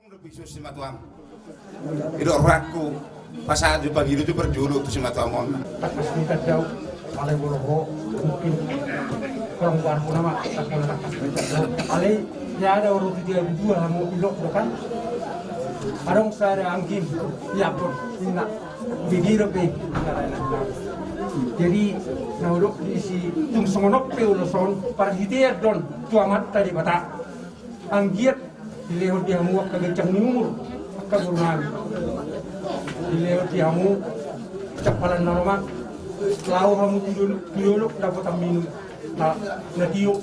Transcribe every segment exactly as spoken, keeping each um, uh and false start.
Pisus simatuam. Ido rakku pasahat jo pagi ido jo parjolo tu simatuam on. Pas ni tadau, alai bolo ho, mungkin kurang warna nama, tak boleh tak pas ni tadau. Alai ya ada orang tu dia berdua mau ilok bukan. Adong sada anggim, ya pun, inna. Bibir pe. Jadi na hudok di si tung songon on pe ulos on, parhitean do tu Amanta Debata. Anggiat dilehon di hamu angka ganjang ni umur, angka boru nami. Dilehon di hamu campalan na lomak, laho hamu tu dolok, tu dolok dapotan minum. Na, na tio,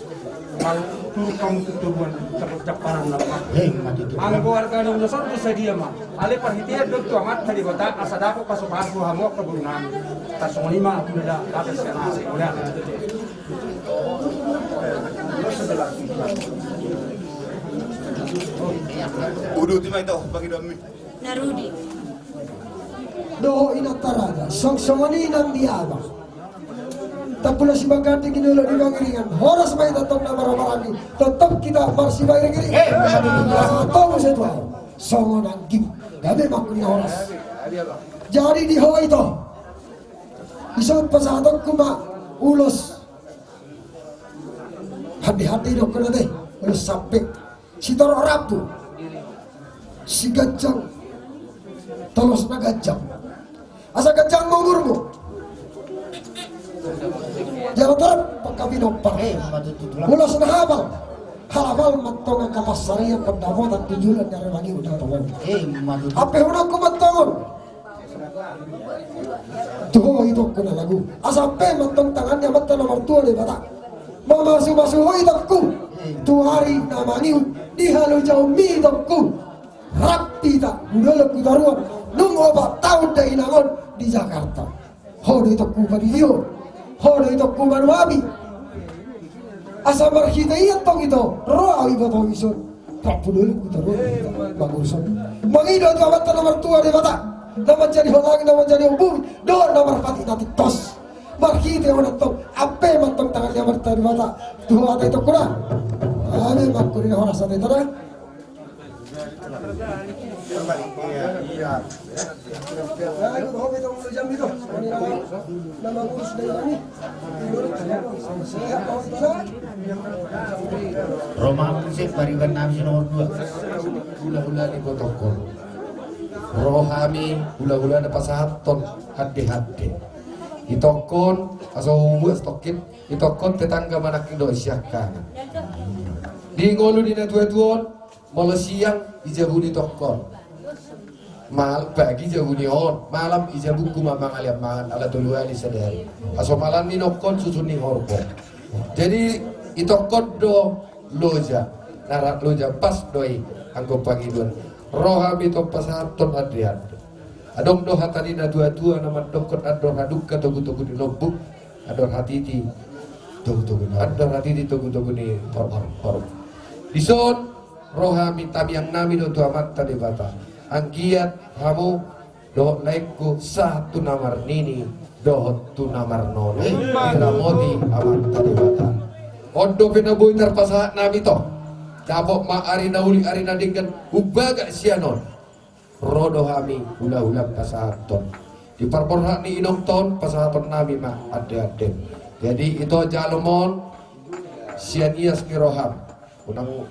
laho turun hamu tu toruan, dapot campalan na lomak. Hei, mati tu. Anggo arga na ulos on sadia ma. Alai parhitean do tu Amanta Debata, asa dapot pasupasu hamu angka boru nami. Tarsongon i ma, udah dah, atas ya, nasi, udah. Uduti ma ito, bagi domi. Narudi. Dohot inanta raja, songsongon i nang di abang. Tampulon sibaganding, inolok di pangiringan. Horas ma hita tong na marhahamaranggi. Tetap hita marsipangiringiring. Eh, betul. Asa tong setua. Songon anggim. Gabe ma angka na horas. Jadi di ho ito. Dison pasahatonku ma ulos. Hande-hande idokkon ate, ulos sampe. Sitorop rambu. Siganjang. Tolosna ganjang. Asa ganjang ma umurmu. Jala torop pangka pinompar. Ulos na hapal. Halapal ma antong angka pansarian pandapotan tu joloan ni ari Rabu Minggu na tongtong. Ampe hudokku ma antong on. Tu ho itongku na lagu. Asa ampe ma antong tangan ni Amanta na martua Debata. Mamasu-masu ho itongku. Tu ari na mangihut di halojaonmi itongku. Rap hita, hu dolok hu toruan. Dung opat taon da inang on di Jakarta. Ho do itongku padidion. Ho do itongku manuapi. Asa marhite i antong ito, ro au iboto ison. Rap hu dolok hu toruan. Baguson. Mangido tu Amanta na martua Debata. Na manjadi holangi, na manjadi ombun. Dohot na marpatih na tingkos. Marhite on antong. Ampe ma antong tangan ni Amanta Debata. Tu ho ate itongku na. Ame mangkuri na horas ate ito na. Ro ma muse pariban nami si nomor dua. Hula-hula ni botokkon. Ro hami hula-hula na pasahathon hande-hande. Itongkon, asa hubuat tongkin, itongkon tetangga manang dohot siangkangan. Di ngolu ni natua-tua on, molo siang di jabu ni tongkon. Mal, pagi jabu ni on, malam di jabungku ma mangalian mangan ala tolu hali sadari. Asa malam ni nongkon susu ni horbo. Jadi itongkon do loja, na rap loja pas do i anggo pangidoan. Ro hami tong pasahathon hande-hande. Adong do hata ni natua-tua na mandokkon andor hadungka togu-togu ni lombu. Andor hatiti togu-togu ni horbo. Andor hatiti togu-togu ni hor-, hor-, horbo. Dison ro hami tamiang nami do tu Amanta Debata. Anggiat hamu dohot laengku sahat tu na marnini dohot tu na marnono. Diramoti Amanta Debata. On dope na boi tarpasahat nami to. Dapot ma ari na uli ari na denggan umbagak sian on. Ro do hami hula-hula pasahathon. Di parborhat ni inongta on pasahaton nami ma hande-hande. Jadi ito jalo ma on sian ias ni roham. Unang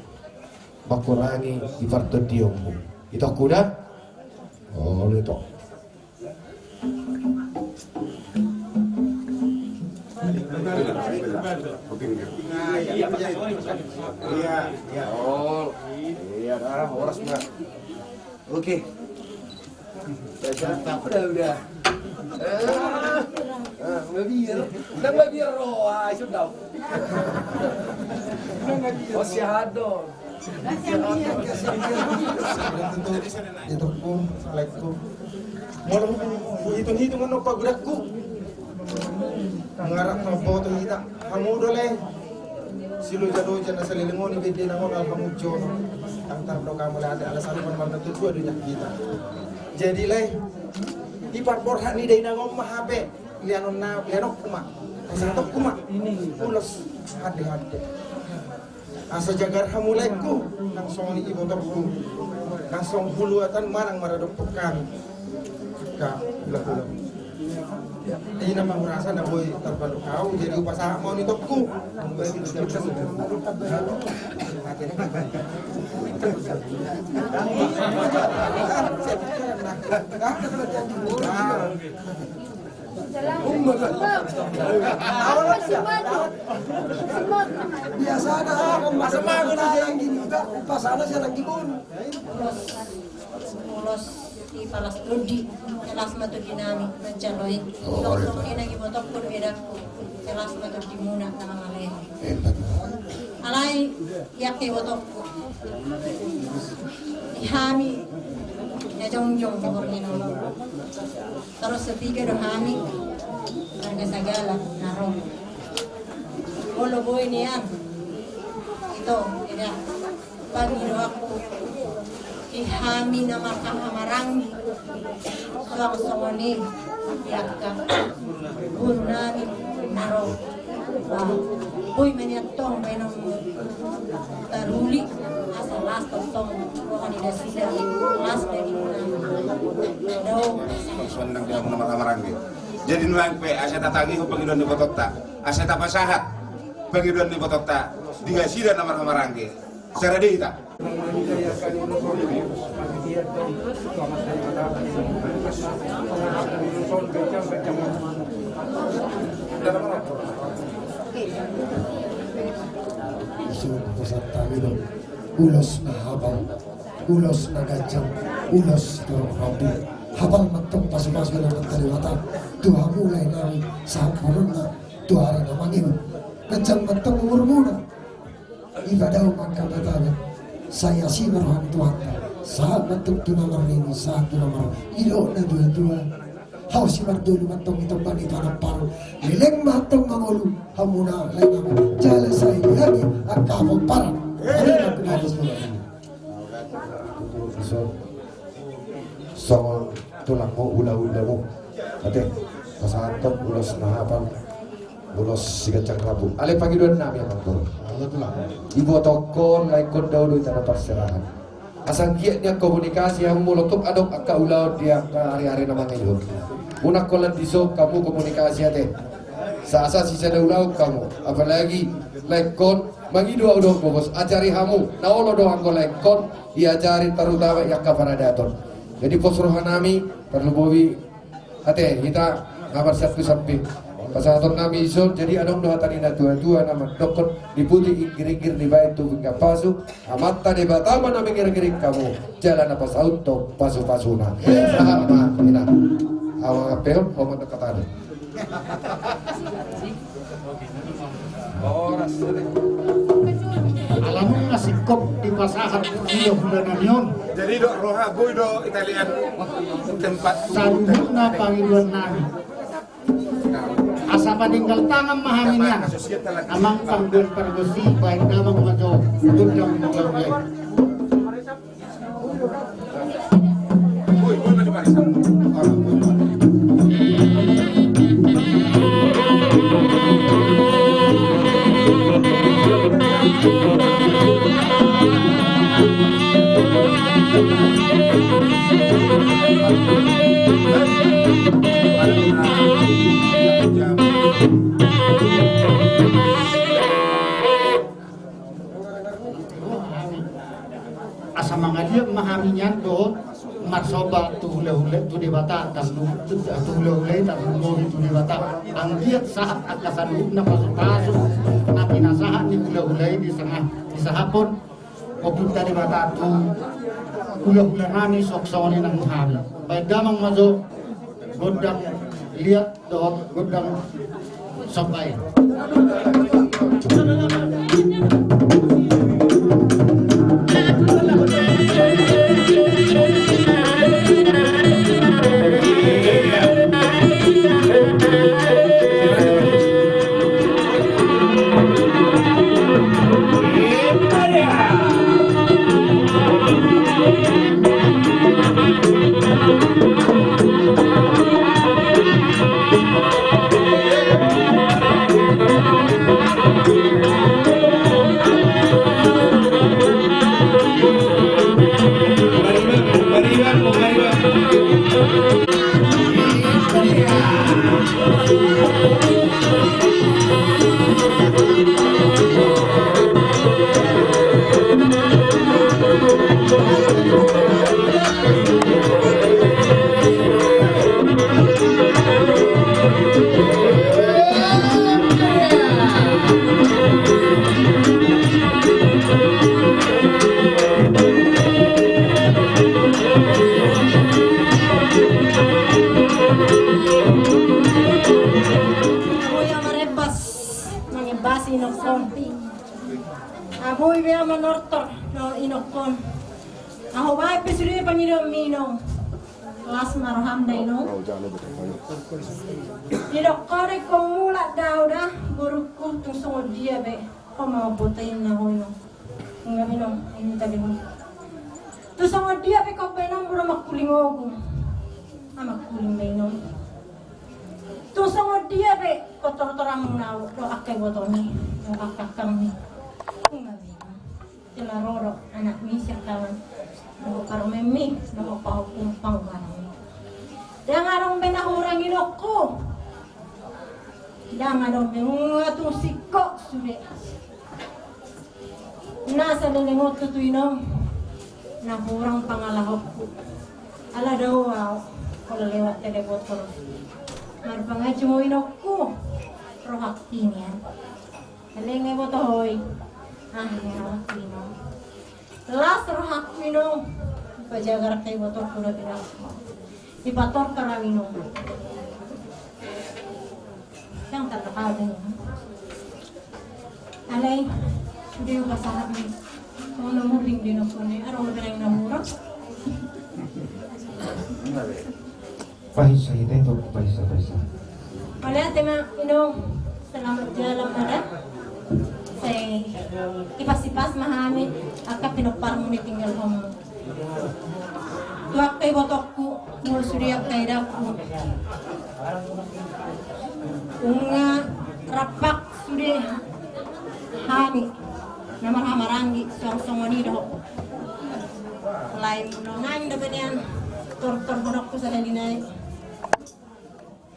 mangkurangi di partondionmu. Itongku da. Olo ito. Iya, iya. Oh, iya dah, horas ma. Oke. Udah, udah. Eh, eh, mabiar. Udah mabiar roa, sudah. Oh, sehat dong. Itongku, laengku. Molo huhitung-hitung on pagodangku. Ngarap mamboto hita. Hamu do lae. Siloja-loja na saleleng on i be dainang on ala hamu jolo. Tangtar do hamu lae ate ala saluhon marna tu dua do nyak hita. Jadi lae. Di parborhat ni dainang on ma hape. Leanon na, leanonku ma. Pasahatonku ma. Ulos hande-hande. Asa jagar hamu laengku, nang songon i ibotongku, nang songon huluatan manang maradophon hami. Ka, hula-hula. Ina ma hurasa na boi tarpandok au, jadi hupasahat ma on itongku. Biasa na, masa mago na jalan gini, udah, pasana sialan gini. Ulos, ulos di palas tondi, las ma tondi nami, manjalo i. Ulos songon i nang ibotongku dohot edangku, las ma tondimuna na mangalehe. Alai, i angka ibotongku, di hami na jongjong, pokokna na olo. Torus sapiga do hami, marga Sagala na ro. Olo boi nian. Ito, eda. Pangidoanku di hami na marhahamaranggi, suang songon i di angka guru nami na ro. Boi ma nian tong baenonmu taruli, asa las tongtong roha ni nasida, las dagingna. Dao. Songon i nang di hamu na marhahamaranggi. Jadi nuaeng pe asa tatangihon pangidoan ni ibotonta, asa tapasahat pangidoan ni ibotonta di nasida na marhahamaranggi. Sera dei hita. Ulos na hapal, ulos na ganjang, ulos torop rambu. Hapal ma antong pasupasu ni Amanta Debata tu hamu lae nami, sahat bolonna tu ari na mangihut. Ganjang ma antong umurmuna. Iba dao ma angka batana, sai asi ma roha ni Tuhanta, sahat ma antong tu na marnini, sahat tu na mar-, didok na tua-tua. Hau si mardoli ma antong i tomban i tanam paru, leleng ma antong mangolu, hamuna lae nami, jala sai diagi angka pomparan. Leleng ma antong mangolu. Songon tulangmu, hula-hulamu. Ate, pasahathon ulos na hapal, ulos siganjang rambu. Alai pangidoan nami, amang boru. Ibotongkon laengkon dao do i tano parserahan. Asa anggiat nian komunikasi hamu molo tung adong angka ulaon di angka ari-ari na mangihut. Unang holan dison hamu komunikasi ate. Saasa sisada ulaon hamu. Apalagi laengkon mangido au dohot gobos, ajari hamu, na olo do anggo laengkon diajari, terutama i angka paradaton. Jadi pos roha nami, tarlumobi ate hita na marsian tu samping. Pasahaton nami dison, jadi adong do hata ni na tua-tua na mandokkon, diputi inggir-inggir, dibaen tu pinggan pasu, Amanta Debata ma na mangiring-iring hamu, jala na pasaut do pasu-pasuna. Sahat ma, ina. Amang Ampehon, homon dekat anu. Ala nunga singkop dipasahat hula-hula nami on. Jadi do roha boi do Italian tempat. Saluhutna pangidoan nami. Asa paninggal tangan ma hami nian. Amang panggual pargonsi, baen damang ma jo gondang mula-mula i. Asa mangaliat ma hami nian dohot marsomba tu hula-hula, tu Debata, tarlu-, tu hula-hula i, tarlumobi tu Debata. Anggiat sahat angka saluhutna pasu-pasu na pinasahat ni hula-hula i disanga-, disahaphon Ompunta Debata tu hula-hula nami, songon i nang hami. Baen damang ma jo gondang liat dohot gondang somba i. Abui be au manortor do inongkon. Ahu baen pe sude pangidoanmi inong. Las ma roham da inong. Didok ho do ingkon mulak do au da borungku, tung songon dia pe ho ma mamboto inna ho inong. Inga inong, inta be ho. Tung songon dia pe ho baen au mangkuling ogung. Mangkuling ma inong. Tung songon dia pe ho tortoranmuna au do angka ibotoni do angka angkangmi. Inga be inong. Jala ro do anakmi sian hamu dohot parumaenmi dohot pahompu pangguaranmi. Ndang adong be na hurang inongku. Ndang adong be, nunga tung singkop sude. Nasa leleng on tutu inong na hurang pangalahonku. Ala dao au holan lewat teleporter. Marpangaji ma inongku rohangki nian. Alai nga iboto ho i. Ah, ya rohangku inong. Las rohangku inong. Dipajagar angka ibotongku do inong. Dipatortor au inong. Ndang tarlupa au inong. Alai sude hupasahat ma i. Songon na murring do inongkon i, adong do benang na hurang. Paisa hita itu, paisa, paisa. Mauliate ma inong, selamat jalan ma da. Sai ipas-ipas ma hami angka pinomparmu na tinggal ho. Tu angka ibotongku, molo sude angka edangku. Nunga rampak sude hami na marhahamaranggi, suang songon i do ho. Lae muna naeng dope nian tortor hudok tu sada linai.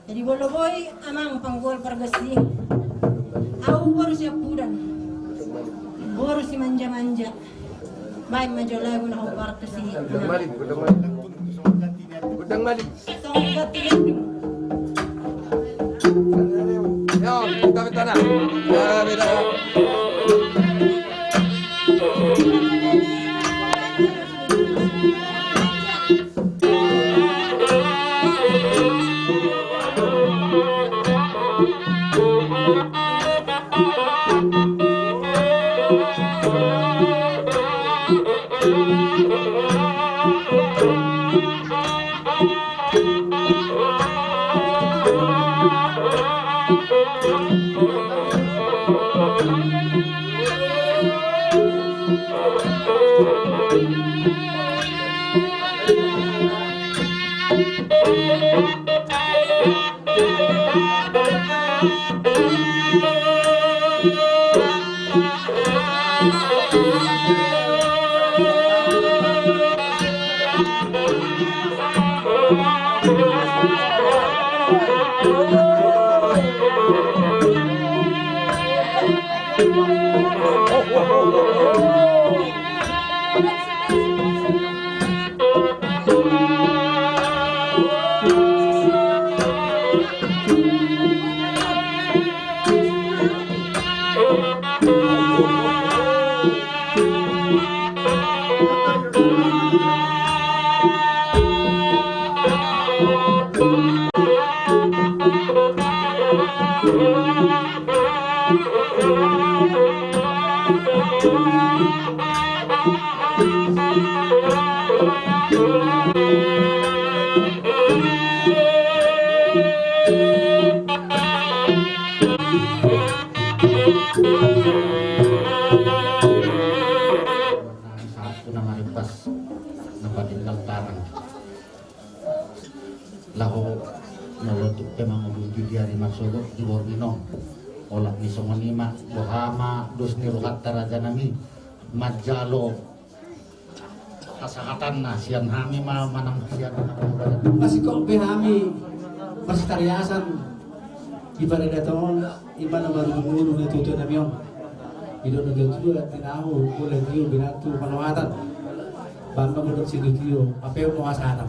Jadi molo boi amang panggual pargonsi, au boru Siampudan, boru Simanjamanja. Baen ma jo lagu na hombar tusi. Gondang Malin, Gondang Malin. Gondang Malin. Songon ganti gandum. Yo, kita betana. Ya, beda. Sahat tu na maribas na patinggal tarang. Laho molo tuk pe mangudut di ari marsogot di boru inong. Olat ni songon i ma, boha ma dos ni rohanta raja nami manjalo hasahatanna, sian hami ma manang sian hami. Masingkop be hami marsitariasan di paradaton on. Ima na marungurumu na tutu nami on. Ido na gatua tinahu, mulai tio binatu panuatan. Bangga modok situ tio, ape mau asana.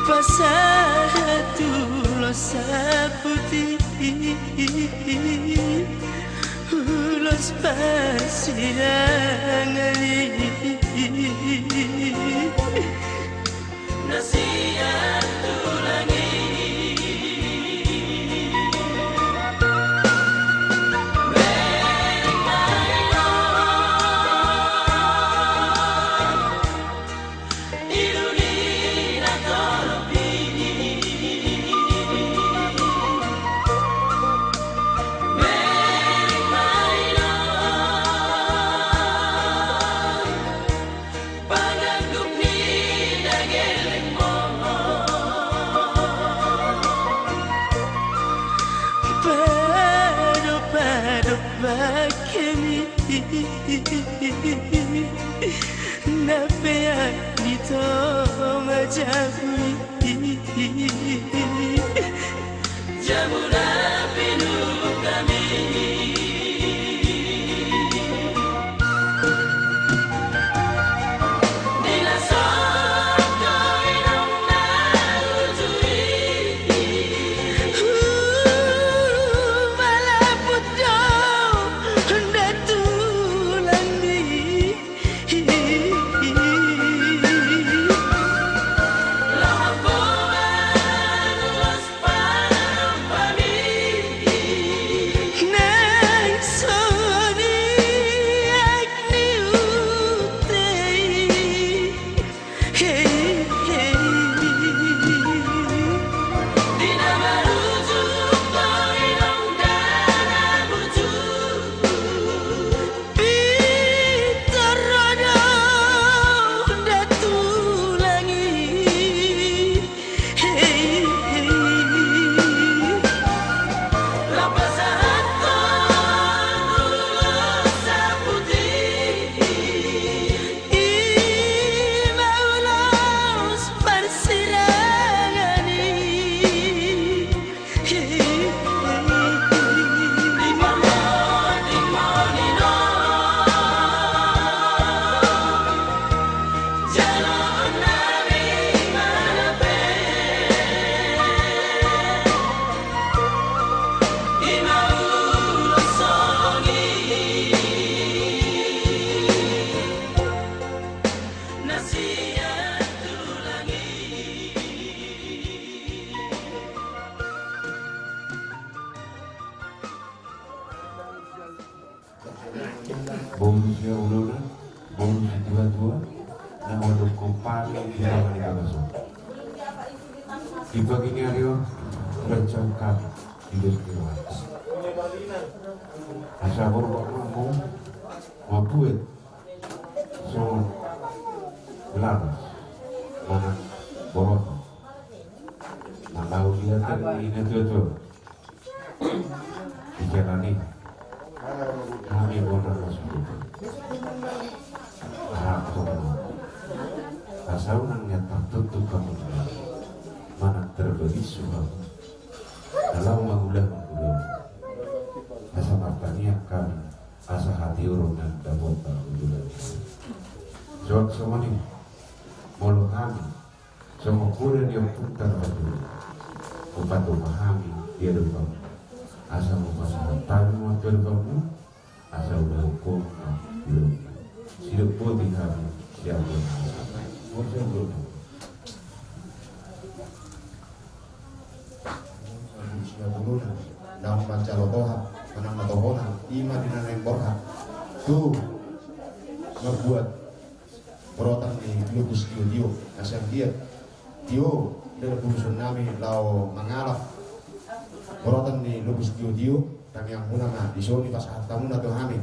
Pasahat ulos saputi, ulos parsirangan i. Na sian tulang i. Bereng ma i do. Pado, pado, bakemi. Na peak di tonga jabu i. Jabu na pinungka mi. Di na songon i nang na uju i. Malaput do nda tulang i. Pintor do nda tulang i. Lapasahathon ulos saputi. I ma ulos parsirangan i. Boru sihaholongan, boru situatua, na mandok hami di tonga ni bagasan. Di pagi ni ari on, bercakap di bagasan. Asa boru, boru, mambuat songon laras manang boru. Manang dia tadi natuatua. Di jalan i hami bonar masuk. Harap sono. Asa unang nian tartutup hamu. Manang terbagi suham. Na laho mangulahon ulaon. Asa martangiang hami. Asa hatiuron na dapot hami ulaon. Suang songon i. Molo hami. Songon poda ni ompunta na paturu. Hupatumpa hami di adopanmu. Asa hupasahat hami ma tu adopanmu. Asa ulahonon ma ulaonmu. Sidok boti hami sian bona. Mauliate ma. Sian bona. Naung manjalo toha. Manang na tohona. I ma di na naeng borhat. Tu. Mambuat. Borotan ni Lubus Tio-tio, asa anggiat tio, dalan urusan nami laho mangalap. Borotan ni Lubus Tio-tio, tangiang muna ma, dison i pasahat hamuna tu hami.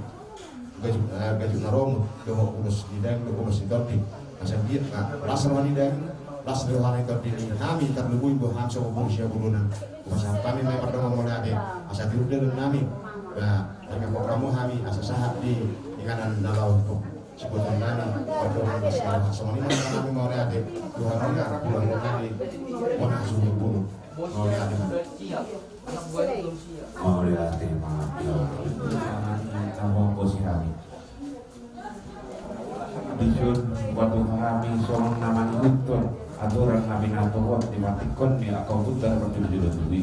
Gajuk, eh, gajuk na romut, dohot ulos ni daging, dohot ulos ni tondi. Asa anggiat ma, las roha ni daging, las roha ni tondi ni hami, tarlumobi do hami songon boru Sihabuluna. Pasahat hami ma i pardongan mauliate, asa tiur dalan nami. Ba, tangianghon hamu hami, asa sahat di inganan na laho. Siboto nami, pardongan na sialah songon i ma nami mauliate, Tuhan nami, Tuhan nami, bona suhut bulu, mauliate. Mauliate, mauliate. Tanggung posi nami. Dison, buat Tuhan nami, songon na mangihuthon. Aturan na pinatuhot di patikon ni angka ompunta parjolo-jolo tubu i.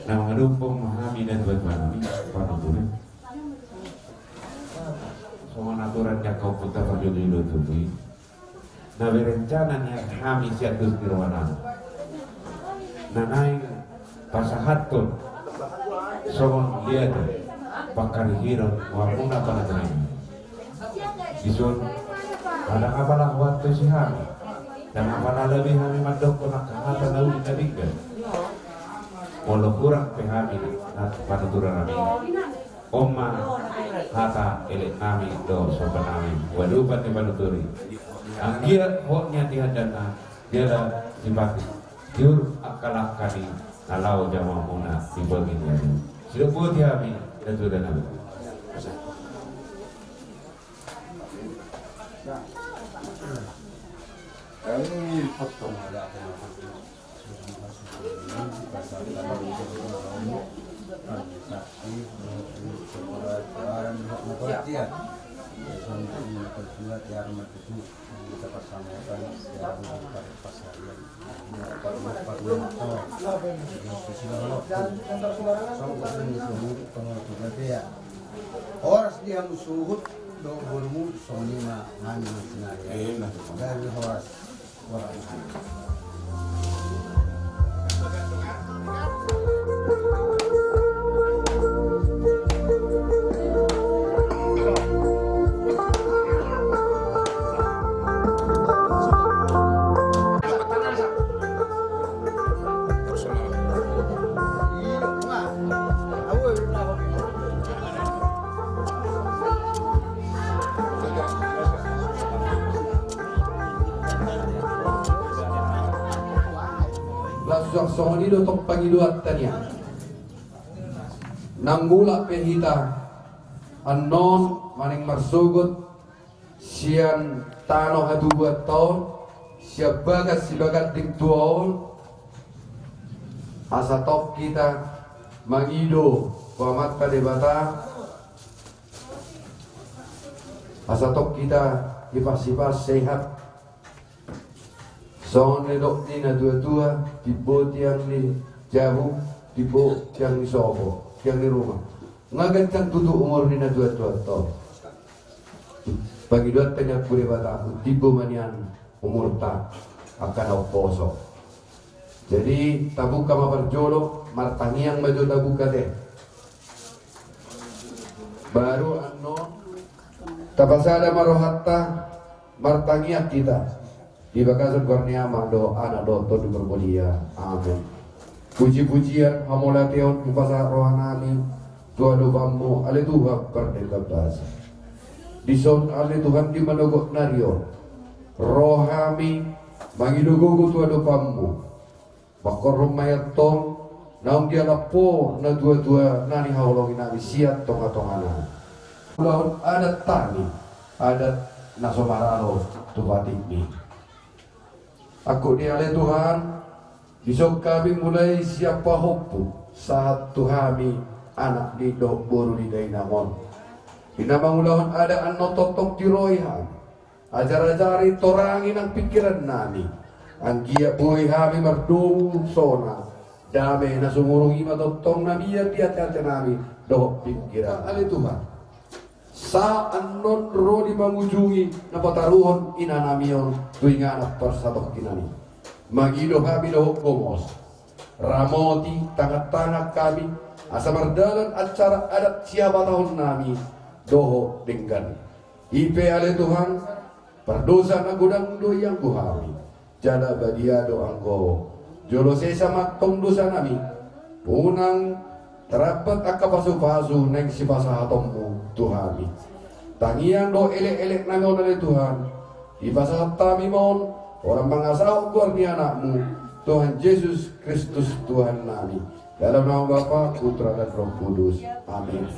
Na mangadophon ma hami na tua-tua nami, panuturan. Songon aturan ni angka ompunta parjolo-jolo tubu i. Na berencana nian hami sian dos ni roha nami. Na naeng pasahathon songon dia do pangkarihiron rohamuna panaturan i. Dison, ndang apala huantusi hami, ndang apala labe hami mandokkon angka hata na uli na denggan. Molo hurang pe hami na panuturan nami, on ma hata elek nami dohot somba nami. Ualupan ni panuturan i. Anggiat hot nian di handalna, jala sipata tiur angka langka ni na laho jamamuna di pagi ni ari. Sidok boti hami, na tua nami. Kami potong. Horas di hamu suhut dohot borumu, songon i ma hami mansinari. Dari horas. Laos songon i do tong pangidoanta nian. Nang mulak pe hita annon manang marsogot sian tano hatubuanta on, sian bagas sibaganding tua on, asa tong hita mangido tu Amanta Debata, asa tong hita hipas-hipas sehat. Songon nidok ni na tua-tua, timbo tiang ni jabu, timbo tiang ni sopo, tiang ni ruma. Nga ganjang tutu umur ni na tua-tua antong. Pangidoanta nian tu Debata, umtimbo ma nian umurta angka na umposo. Jadi tabuka ma parjolo, martangiang ma jo tabuka te. Baru annon tapasada ma rohanta, martangiang hita. Di bagasan goar ni Ama dohot Anak dohot Tondi Parbadia. Amen. Puji-pujian, hamauliateon hupasahat rohanami tu adopanmu, ale Tuhan pardenggan basa. Dison ale Tuhan di manogot nari on, rohami mangido gogo tu adopanmu. Mangkorhon ma i antong naung dialap Ho na tua-tua na nihaholongi nami sian tonga-tonga nami. Ulahon adat nami, adat na so maralo tu patikmi. Angkup ni ale Tuhan, dison hami mulai sian pahompu sahat tu hami anak ni dohot boru ni dainang on. Di na mangulahon adat annon tongtong dirohi hami. Ajar-ajari, torangi nang pingkiran nami. Anggiat boi hami mardomu sona. Dame na sumurung i ma tongtong na mian di ate-ate nami dohot pingkiran. Ale Tuhan, sahat annon ro di mangujungi na pataruhon ina nami on tu inganan parsatongkinan i. Mangido hami dohot gomos. Ramoti tangan-tangan hami asa mardalan acara adat sihabatahon nami dohot denggan. I pe ale Tuhan, pardosa na godang do i anggo hami, jala badia do anggo Ho. Jolo sesa ma antong dosa nami, unang tarambat angka pasu-pasu naeng sipasahatonmu tu hami. Tangiang dohot elek-elek nami on ale Tuhan, dipasahat hami ma on, holan mangasahon goar ni Anakmu, Tuhan Jesus Kristus Tuhan nami. Dalam nama Bapa, Putra, dan Roh Kudus. Amin.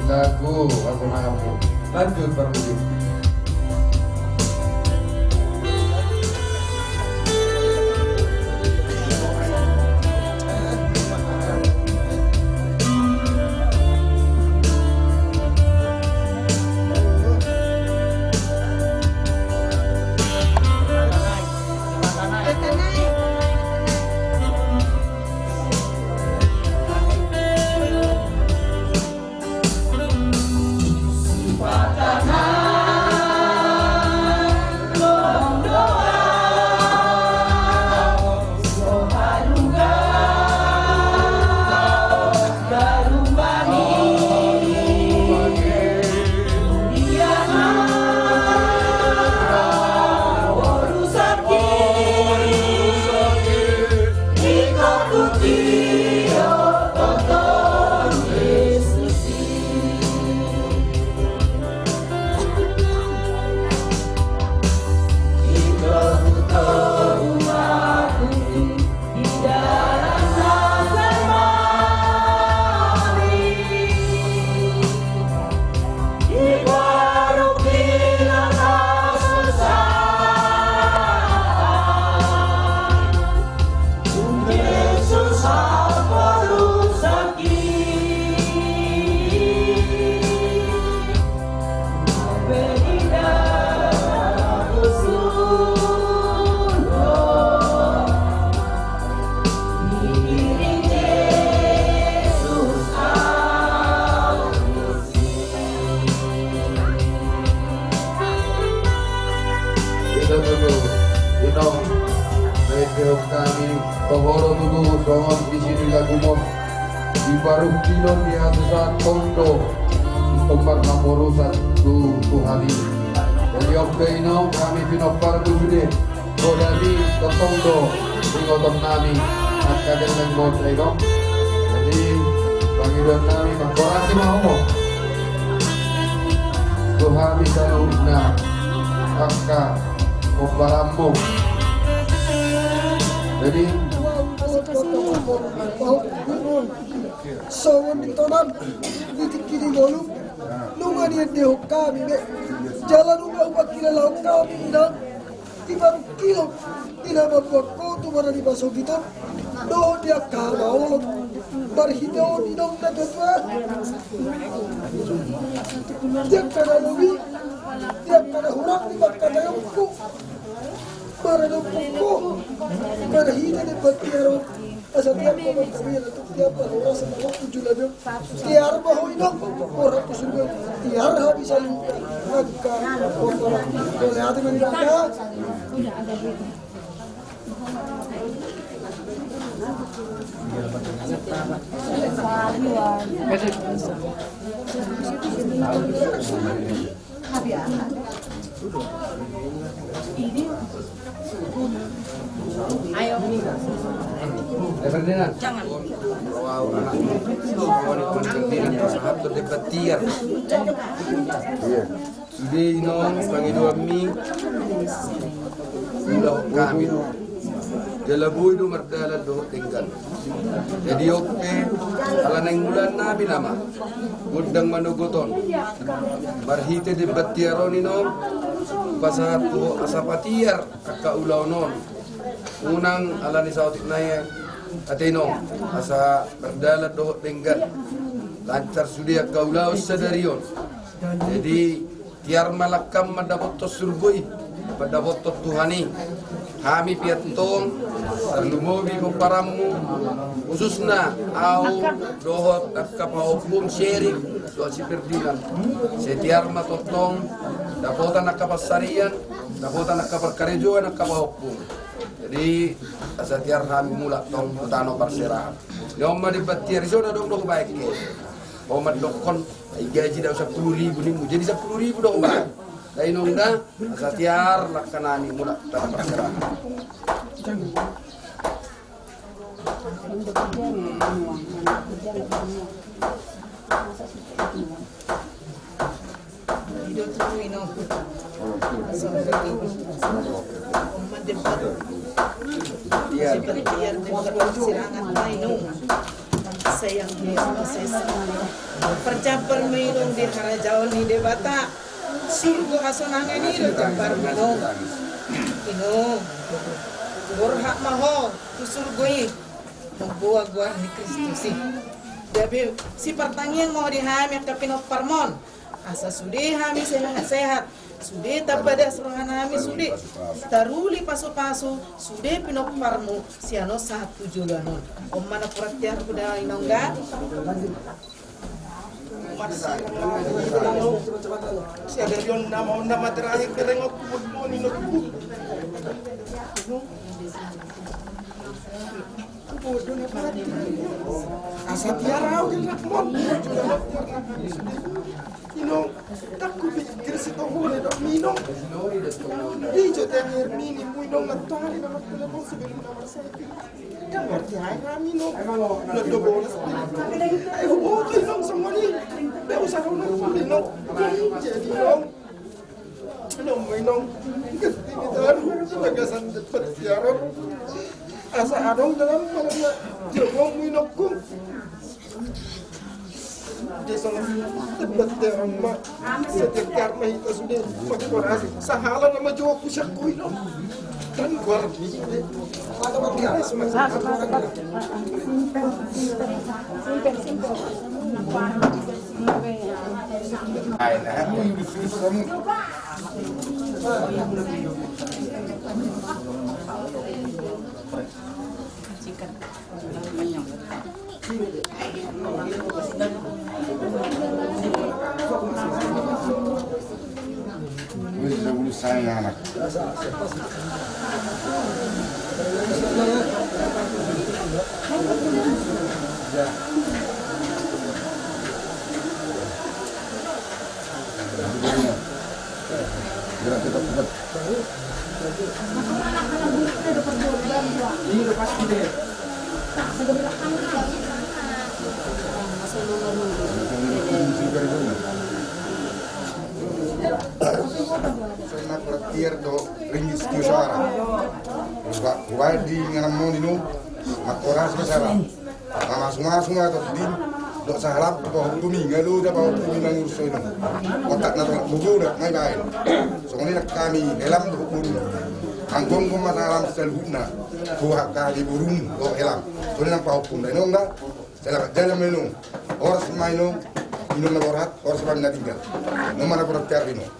Lagu, lagu mana? Lanjut, Bang Budi. Ito tutu, ito, na didok hami, toho do tutu songon isi ni lagumon. Di parungkilon ni hasusaan tong do, tong marhaporusan tu, tu hami. Jadi on pe ino hami pinompar tu sude. Godang i tongtong do ingoton nami angka gelleng bonsa i do. Jadi pangidoan nami, manghorasi ma hamu tu hami saluhutna angka pomparanmu. Jadi songon ni tonam di tingki ni ngolu, nunga niendehon hami be, jala nunga hupangkilalahon hami inang. Di parungkilon, di na mamboan ho tu mara ni pasogit on, dohot di angka hamaolon, marhitehon inong na tuatua. Di angka na lobi, di angka na hurang di pangkataion ho, maradophon ho, marhite ni pangkiaron. Asa tiap pamantabian atau tiap pahoras atau tujuh lagu. Tiar ma ho inong, borhat tu surgo. Tiar habis alu. Angka, borhat. Boleh hati mani bangka. Ayo. Jangan. Sude inong pangidoanmi, ulahon hami do. Jala boi do mardalan dohot denggan. Jadi on pe, ala naeng mulaannami nama gondang manogot on, marhite demban tiar on inong, pasahat tu ho asa patiar angka ulaon on. Unang ala ni saotik nai, ate inong, asa mardalan dohot denggan, lancar sude angka ulaon sadari on. Jadi tiar ma langkam mandapothon surgo i, mandapothon Tuhan i. Hami pe antong tarlumobi pomparanmu, khususna ahu dohot angka pahompum si Erik dohot si Ferdinand. Sai tiar ma tongtong dapotan angka pansarian, dapotan angka parkarejoan angka pahompum. Jadi asa tiar hami mulak tong tu tano parserahan. Ni on ma demban tiar, ison adong do hubaen ke. Ho mandokkon, ai gaji do au sampulu ribu nimmu, jadi sampulu ribu do hubaen. Da inong da, asa tiar langkanami mulak tu tano parserahan. I do tutu inong. Songon i. Ima demban. Seperti yang demban sirangan ma inong. Sayang dia proses. Parjambar ma inong di harajaon ni Debata. Surgo hasonangan i do jambar ma inong. Inong. Borhat ma ho tu surgo i. Mamboan goar ni Kristus i. Gabe sipartangiang ma ho di hami angka pinomparmon. Asa sude hami sehat-sehat, sude tapadas rohanami, sude taruli pasu-pasu, sude pinomparmu sian on sahat tu joloan on. On ma napuran tiarhu da inong da. Sadari on nama on nama terakhir kerengo kubun moni notku. Asa tiar au di lakmon. Inong, tak kupikir si tohone dok minong. Di jote akhir mini mu inong na tali nama kena bos sebelum nama sakit. Kan berarti hai kami inong. Na do bolas. Ai huboto inong semua ni. Be usah inong. Jadi inong. Inong, inong, genti ni taru, bagasan dapat siaran. Asa adong dalam malamnya, jawabmu inongku. Dia sama tempat terang ma, setiap karma hita sudah, makin berhasil. Sahala nama jawabku siakku inong. Kan gua harap ni sudah. Simpen, simpen. Ringis tu sara. Ba, ba di nganan moni nu. Makoras tu sara. Mamasu-masu ma tordin. Dok sahalak tu pahukumi, nga do da pahukumi nang urso inu. Otak na tolak bubu dak ngai baen. Songon i nang hami helam do hukumi. Anggonggo ma sahalam saluhutna. Tuha hami burung do helam. Songon i nang pahukum da inong da. Selamat jalan ma inong. Horas ma inong. Inong na borhat, horas ma na tinggal. Inong ma na borhat tiar inong.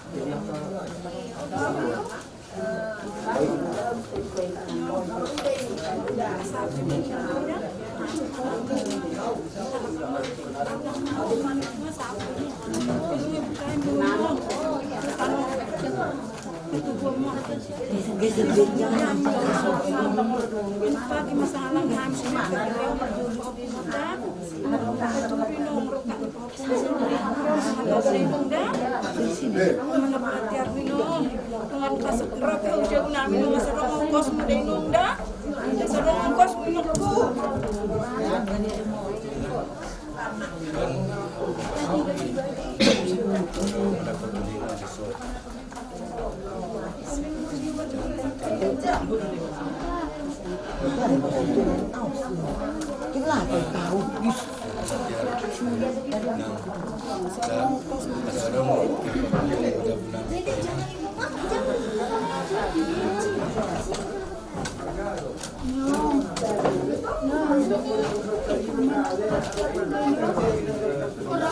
Ora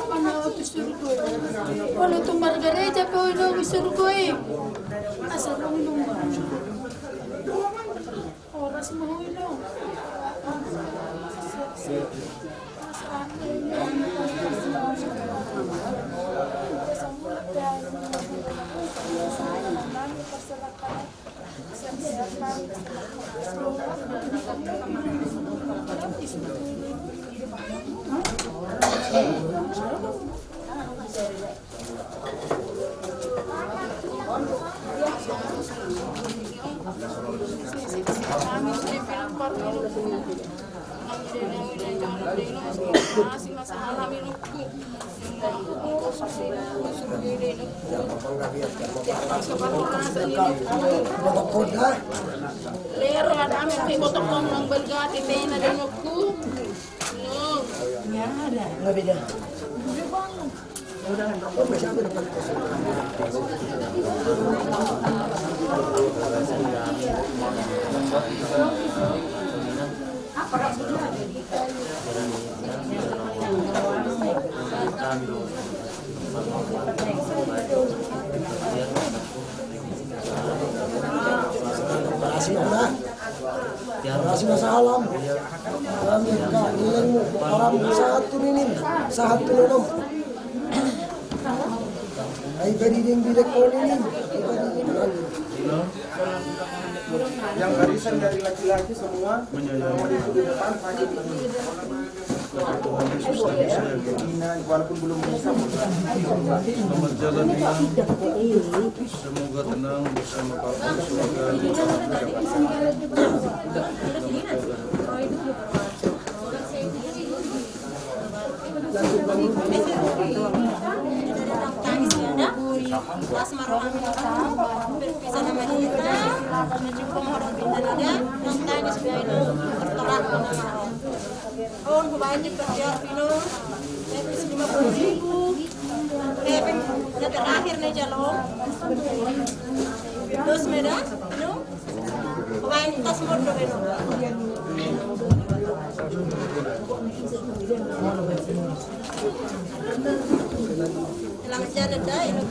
mana tu surgo. Ora tu margareja pe oi, no, di surgo i. Asa ro, no. Ora semua oi, no. Lero ada amin pe botok kong nang balga te pe na denokku. Nggak beda. Berhasil, nah. Berhasil, nah, salam. Amin. Kak, nilaimu, orang sahat tu ninin, sahat tu nonom. Ai, bari ding di lekol ini, ai, bari ding, amin. Yang barisan dari laki-laki semua, yang di depan, sakit. Walaupun belum bisa. Selamat jalan, Inang. Semoga tenang bersama Pak Bos, semoga On hubaen di pertiar pino, epis lima puluh ribu. Epis na terakhir na jalo. Dos meda, no? Hubaen tas mondo, no? Selamat jalan, da, ino.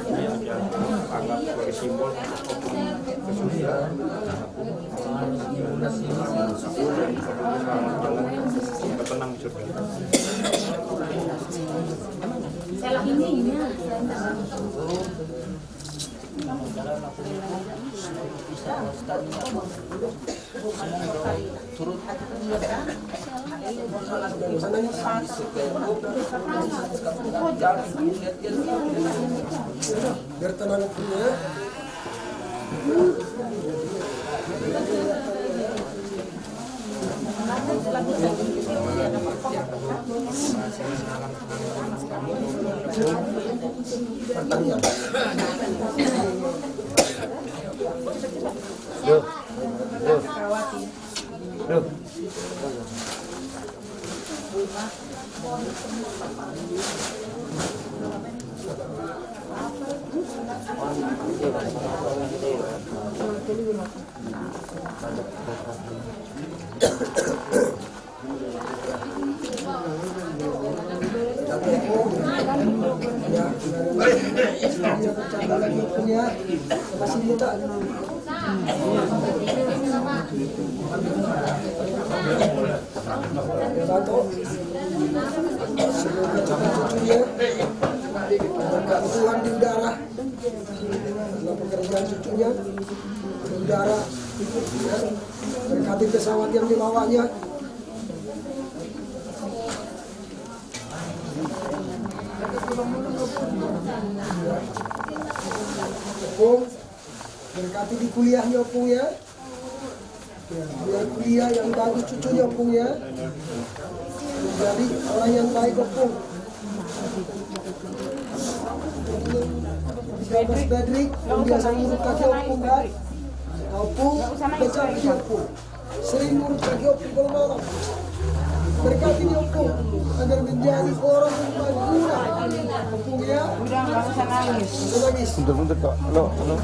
Ini yang diangkat sebagai simbol untuk kesucian. Bertenang dulu, ya. Semoga cepat cucunya berkat Tuhan di udara. Karena pekerjaan cucunya di udara, ya, berkati pesawat yang dibawanya. Ompung, berkati di kuliahnya, Ompung, ya. Ya, biar kuliah yang bagus cucunya, Ompung, ya. Jadi orang yang baik, Ompung. Siapa si Pedri? Yang biasa ngurut kaki, Ompung, kan? Ompung, baca lagi, Ompung. Sering ngurut kaki, Ompung, kalau malam. Berkati dia, Ompung, agar menjadi orang yang berguna. Ompung, ya. Udah, nggak usah nangis. Nggak usah nangis. Bentar, bentar, Kak. Halo, halo.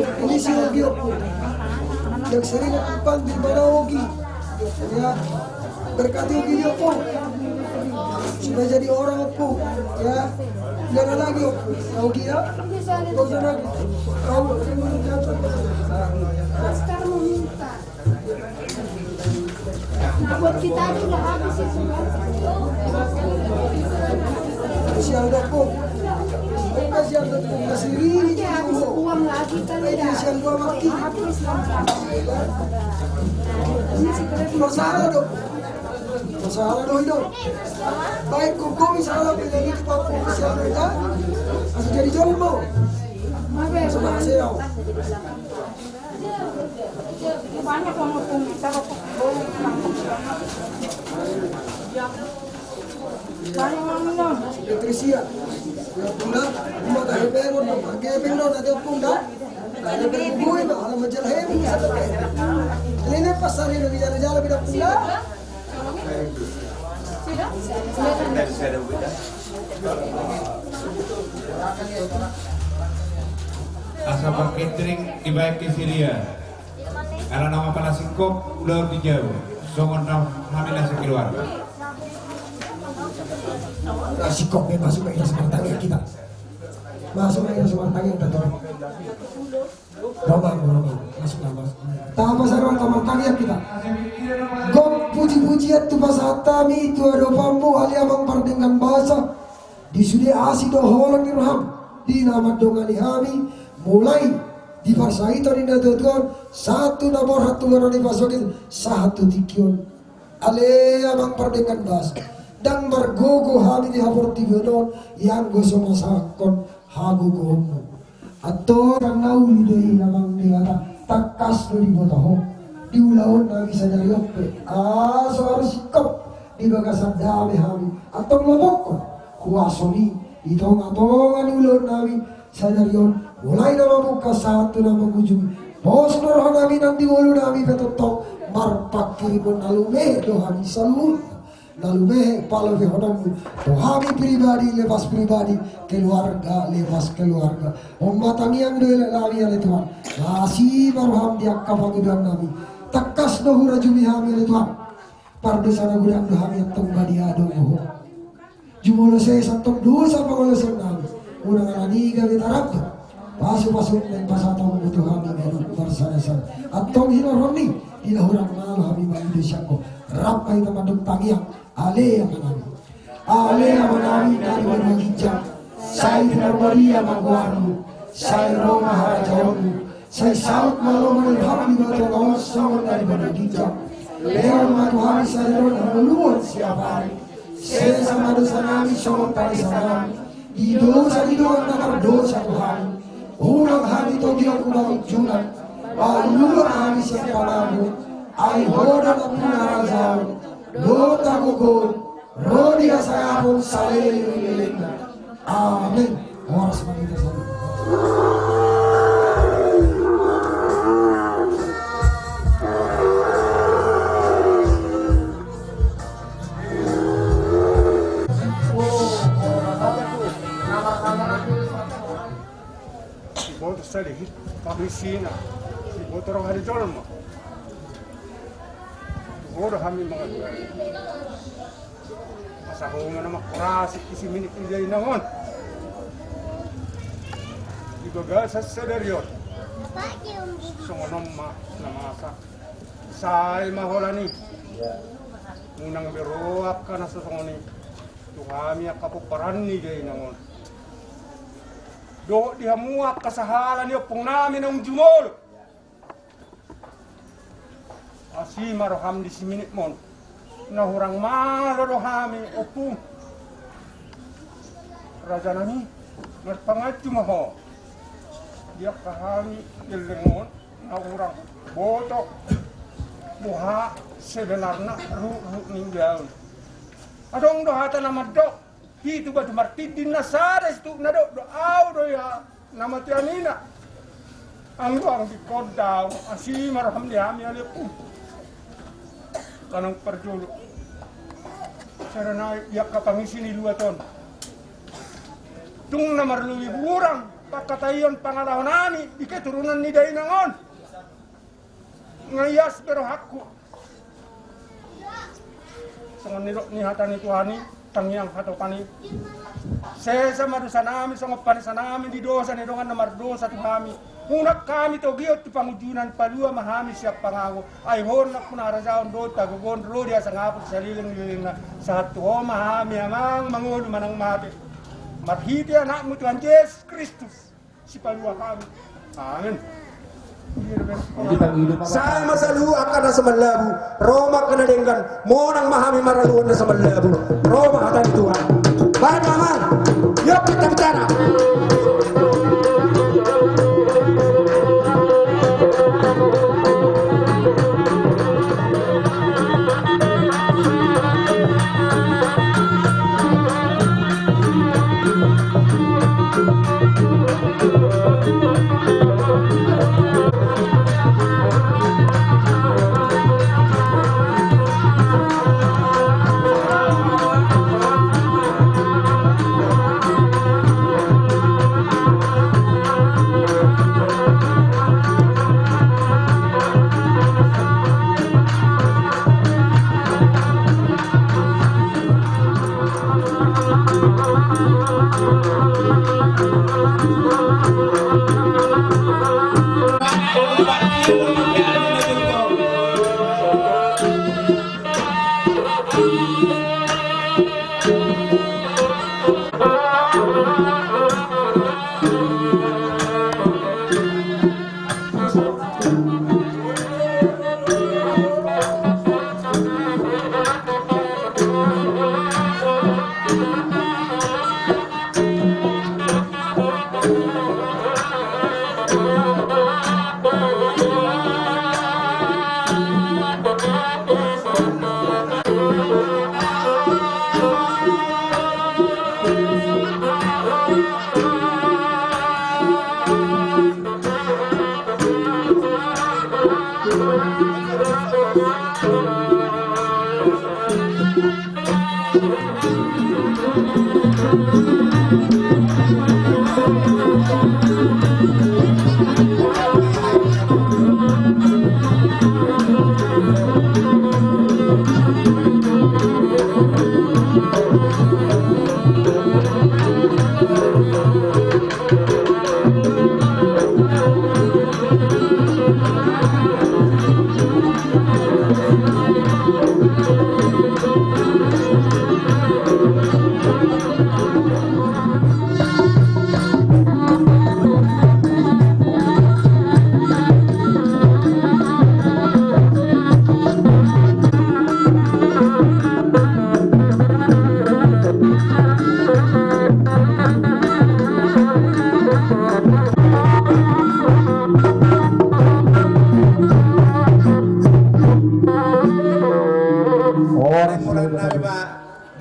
Ini si Ogi, Ompung. Yang sering aku panggil mana Ogi. Ya. Berkati Ogi dia, Ompung. Supaya jadi orang, Ompung. Ya. Nggak ada lagi, Ompung. Ya, Ogi, ya. Nggak usah lagi. Kamu, kamu jatuh. Masker meminta. Nah, buat kita aja udah habis itu, kan? Sial dah, Pung. Sial dah, Pung. Masih riri. Nanti habis uang lagi, kan, ya? Sial gua mati. Habis, lengkap. Ini si keren. Masalah dong. Masalah dong, dong. Baik, kok gua misalnya beda gitu, Pak, Pung, sial dah. Masih jadi jomblo. Maaf ya, Bang. Masalah sial. Patricia, ya pula, cuma tak hebat, mau pakai pendo, tak ada pun dah. Tak ada pun gue, tak ada macam hebat, bisa pakai. Ini pasar ini, jalan-jalan, tidak pula. Asa Pak Catering dibaen ke Siria. Ala nama pala singkop, ulaon di jabu. Songon na hami na sekeluarga. Nah, singkop, eh, masuk ke ira semartangiang kita. Masuk ke ira semartangiang kita. Roman, Roman, masuk, masuk. Tama saro, tama tangiang kita. Gok puji-pujian tu pasahat hami tu adopanmu, ale Amang pardenggan basa. Di sude asi dohot holong ni roham, di na mandongani hami, mulai di parsahiton ni natuatua on, sahat tu na borhat tu bona ni pasogit, sahat tu tingki on. Ale Amang pardenggan basa, ndang margogo hami di haportibion on, ianggo so masahathon hagogoonmu. Antong na uli do i Amang Debata, tangkas do diboto ho, di ulaon nami sadari on pe, asa harus singkop di bagasan dame hami, antong lopokkon huasomi di tonga-tonga ni ulaon nami sadari on, mulai na mamungka sahat tu na mangujungi. Pos ni roha nami nang di ngolu nami pe tongtong marpanghirimon na lumehe do hami saluhutna. Na lumehe palehononmu tu hami pribadi lepas pribadi, keluarga lepas keluarga. On ma tangiang do elek nami ale Tuhan. Asi ma roham di angka pangidoan nami. Tangkas do hurajumi hami ale Tuhan. Pardosa na godang do hami antong badia do ho. Jumolo sesa antong dosa pangalaosion nami. Unang alani i gabe tarap do pasu-pasu na hupasahat Ho tu hami ganup marsangasanga. Antong hinorhon ni i, di na hurang malo hami mangido sian Ho. Rap ma hita mandok tangiang. Ale Ama nami. Ale Ama nami na di banua ginjang. Sai pinarbadia ma goarmu. Sai ro ma harajaonmu. Sai saut ma lomo ni roham di banua tonga on songon na di banua ginjang. Lehon ma tu hami sadari on hangoluan siapari. Sesa ma dosa nami songon panesanami di dosa ni dongan na mardosa tu hami. Unang hami togihon tu pangunjunan. Palua ma hami sian pangago. Ai Ho do nampuna harajaon dohot hagogoon ro di hasangapon saleleng ni lelengna. Amen. Horas ma di hita saluhut. Siboto sadihit pamisina, siboto roha ni jolma. Bodo hami mangaduan. Asa Ho ma na mangkorasi di siminit ni dainang on. Di bagasan sadari on. Songon on ma na masa. Sai ma holan i. Unang be ro angka na so songon i tu hami angka pomparan ni dainang on. Dohot di hamu angka sahala ni ompung nami naung jumolo. Asi ma roham di siminit on. Na hurang malo do hami, Ompu. Raja nami, marpanganju ma ho. Di angka hami leleng on, na hurang boto boha sebenarna ruhut ni ulaon. Adong do hata na mandok, pitu batu martinding, na sada situhuk na dok do, ahu do ia na mate anina. Anggo anggi konda asi ma roham di hami ale, Ompu. Kanang parjolo, sada nai di angka pangisi ni luat on. Tung na marlobi hurang pangkataion pangalaho nami di keturunan ni dainang on. Nga ias be rohangku. Songon nidok ni hata ni Tuhan i, tangiang hatopan i. Sesa ma dosa nami songon panesa nami di dosa ni dongan na mardosa tu hami. Unang hami togihon tu pangunjunan, palua ma hami sian pangago. Ai ho nang tu harajaon dohot hagogoon, ro di hasangapon saleleng ni lelengna. Sahat tu ho ma hami amang mangolu manang mate. Marhite Anakmu Tuhan Jesus Kristus, Sipalua hami. Amen. Sai ma salu angka na sumalabu, ro ma angka na denggan, monang ma hami maraluhon na sumalabu. Ro ma hata ni Tuhan. Bahen ma amang. Iok kita bicara.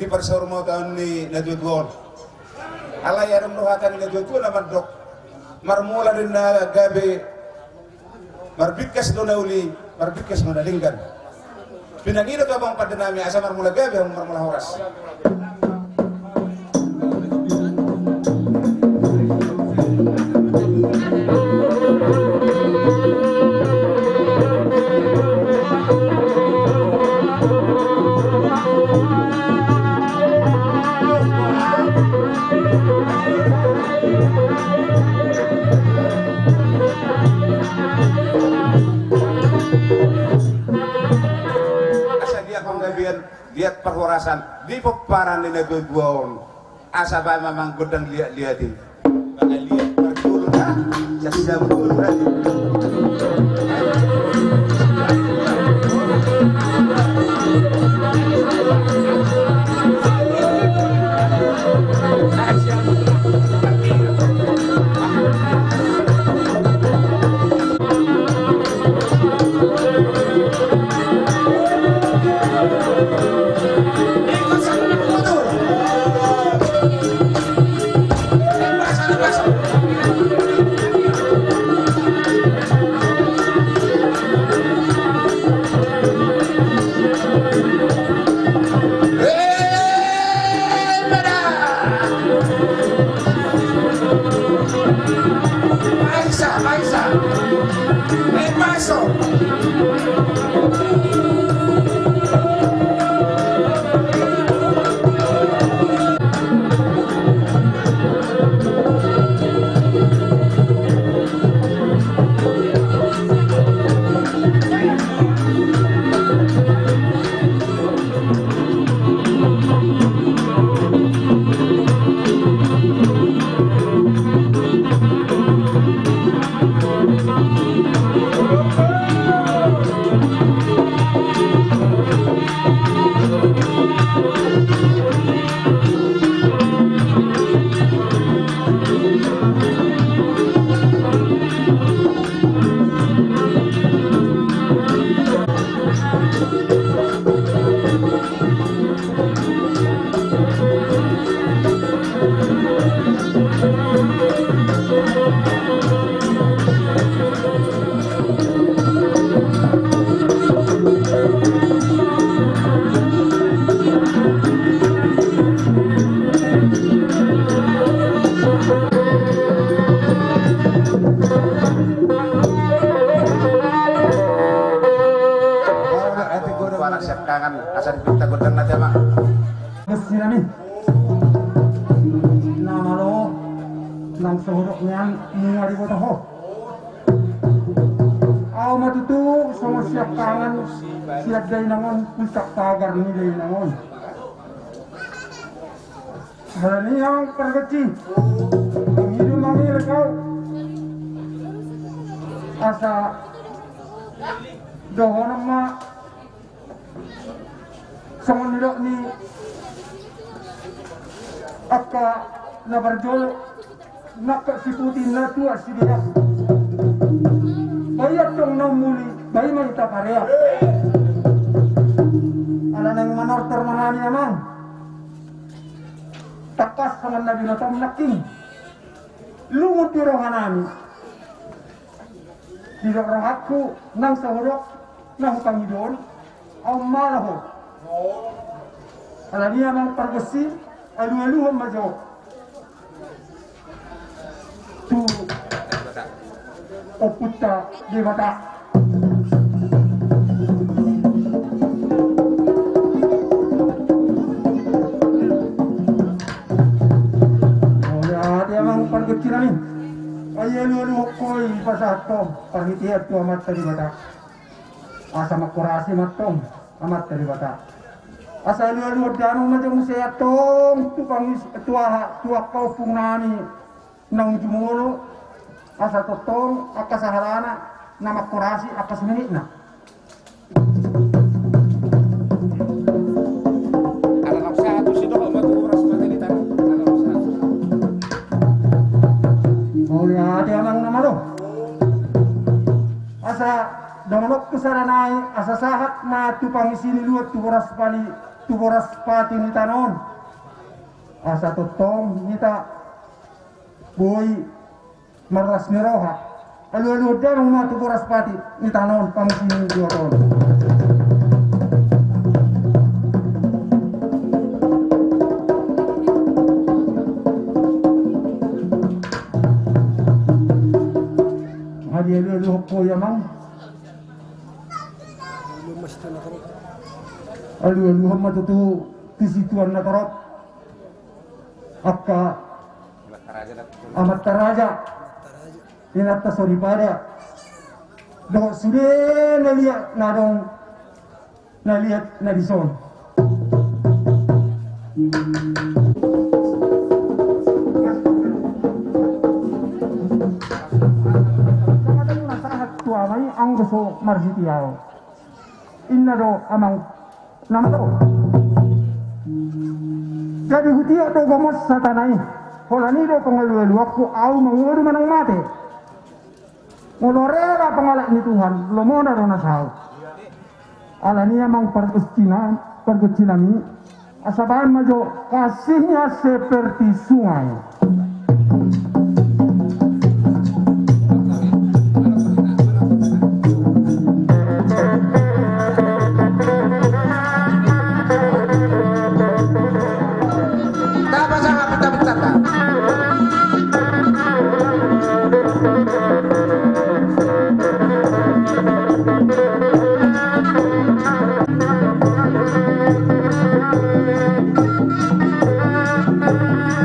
Di parsaurmataon ni natuatua on. Alai adong do hata ni natuatua na mandok, marmula do na gabe, marbingkas do na uli, marbingkas do na denggan. Pinangido tu abang pande nami asa marmula gabe hamu marmula horas. Asa dia panggabean, dia parhorasan di pomparan ni natuatua on. Asa baen ma amang gondang liatliat i. Mangaliat parjolo, ha? Sasabut berarti. Asa dipinta gondang na tema. Bos sinami. Na malo nang sohorok nian muari boto ho. Au ma tutu songon siap pangan siap dainangon puncak pagar ni dainangon. Halani au pargonsi. Mangido mangido kau. Asa dohonon ma songon nidok ni angka na parjolo, nangkok siputi na tua sideak. Bayi antong na muli, bayi ma ita pareak. Ala naeng manortor ma hami amang. Tangkas songon na binotom nangkin. Lungun di rohanami. Didok rohangku nang sahurok na hupangidoon. Au ma laho. Alani amang pargonsi, alualuhon ma jo tu Ompunta Debata. Olo, ate amang pargonsi nami. Ai alualuhon ho i pasahat ho parhitean tu Amanta Debata. Asa mangkorasi ma antong Amanta Debata. Asa alualuhon damang ma jo muse antong tu pangis, tu aha, tu angka ompung nami. Naung jumolo, asa tongtong angka sahalana na mangkorasi angka suminitna. Ala na usaha tu sidok ma tu horas pati ni tano. Ala na usaha. Mauliate amang na malo. Asa dohononku sada nai, asa sahat ma tu pangisi ni luat tu boras pali, tu boras pati ni tano on. Asa tongtong hita boi marlas ni roha. Alualuhon damang ma tu boras pati ni tano on pangisi ni luat on. Adi alualuhon ho i amang. Alualuhon ma tutu tu situan na torop. Angka amanta raja, inanta soripada dohot sude na liat na adong na liat na dison. Sahat tu ama i anggo so marhite au. Inna do amang na malo. Jadi hutiop do gomos hatana i. Holan i do pangalualuanku, au manguadu manang mate. Molo rela pangalap ni Tuhan, lomona do na saut. Alani amang pargonsi na, pargonsi nami. Asa baen ma jo kasihnya seperti sungai.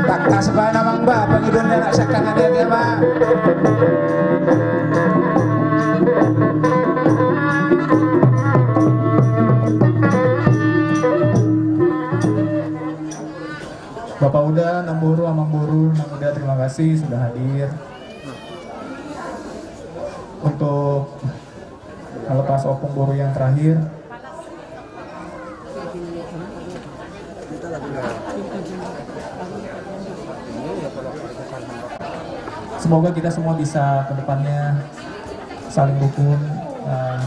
Tangkas baen amang ba pangidoan ni anak siangkangan i, ate amang. Bapak Uda, Namboru, Amangboru, Nang Uda, terima kasih sudah hadir. Untuk melepas opung boru yang terakhir. Semoga kita semua bisa ke depannya saling rukun, eh,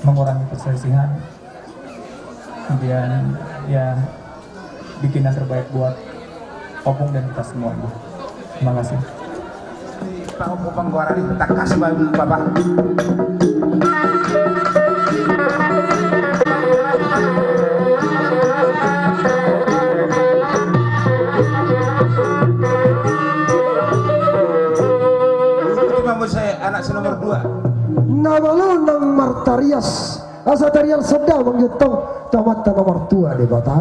mengurangi perselisihan. Kemudian, ya, bikin yang terbaik buat opung dan kita semuanya. Terima kasih. Panggoaran i tangkas baen bapak. Ima muse anak si nomor dua. Na malo nang martarias. Asa tariar songon damang i tong tu Amanta na martua Debata.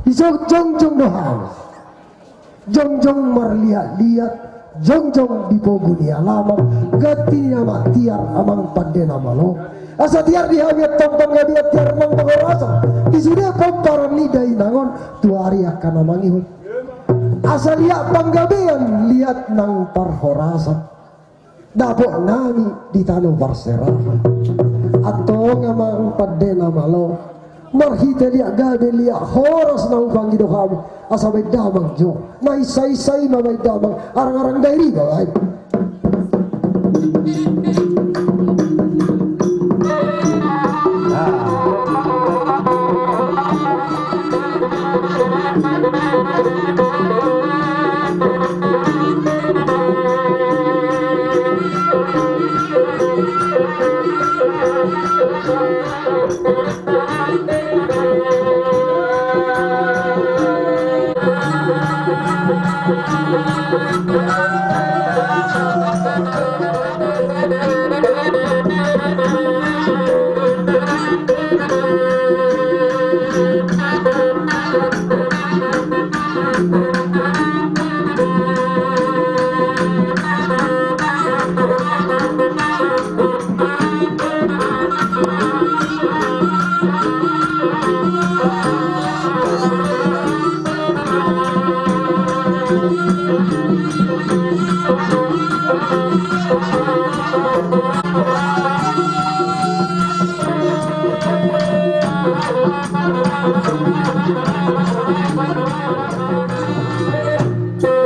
Dijongjong do hami. Jongjong marliat-liat, jongjong di pogu ni alaman, ganti ni na tiar amang pande na malo. Asa tiar di hami antong panggabean, tiar nang parhorasan di sude pomparan ni dainang on tu ari angka na mangihut. Asa liat panggabean, liat nang parhorasan. Dapot nami di tano parserahan. Antong amang pande na malo, marhite liat gabe liat horas na hupangido hami, asa baen damang jo. Na insa-insa i ma baen damang, arang-arang dairi ma baen.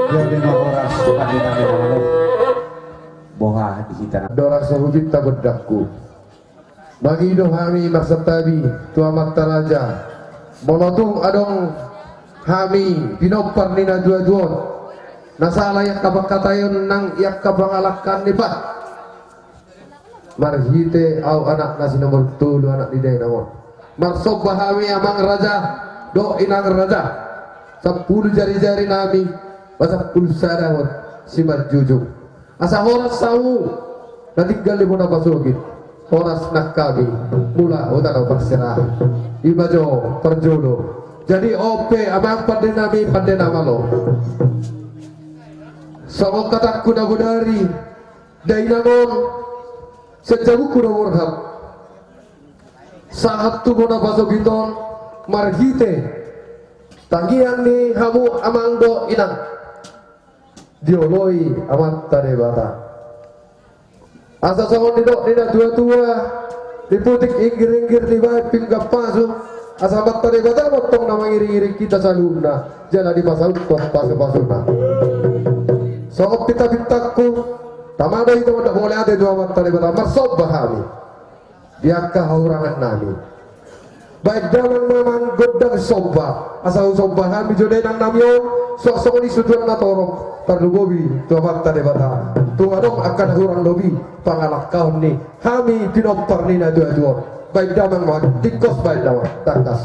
Jadi na horas, pande na malo. Boha di hita na. Dorang sahutinta gondangku. Mangido hami marsantabi tu amanta raja. Molo tung adong hami pinompar ni na tua-tua on na sala i angka pangkataion nang i angka pangalangkaan ni pat. Marhite au anak na si nomor tolu anak ni dainang on. Marsomba hami amang raja dohot inang raja. Sampulu jari-jari nami, pasampulu sada on simanjujung. Asa horas hamu na tinggal di bona pasogit. Horas nang hami mulak tu tano parserahan. Ima jo parjolo. Jadi on pe amang pande nami pande na malo. Songon hatangku na bodari, dainang on sian jabungku na borhat. Sahat tu bona pasogit on marhite tangiang ni hamu amang dohot inang. Dioloi amanta Debata. Asa songon nidok ni na tua-tua, diputik inggir-inggir dibaen pinggan pasu, asa amanta Debata ma antong na mangiring-iring hita saluhutna, jala dipasauthon pasu-pasuna. Songon pinta-pintangku, tama do hita mandok mauliate tu amanta Debata, marsomba hami. Di angka hahurangan nami. Baen damang ma amang gondang somba. Asa husomba hami jo dainang nami on, suang songon i situan na torop, tarlumobi tu amanta Debata. Tung adong angka na hurang lobi pangalangkaon ni hami pinompar ni na tua-tua on. Baen damang ma, tingkos baen damang, tangkas.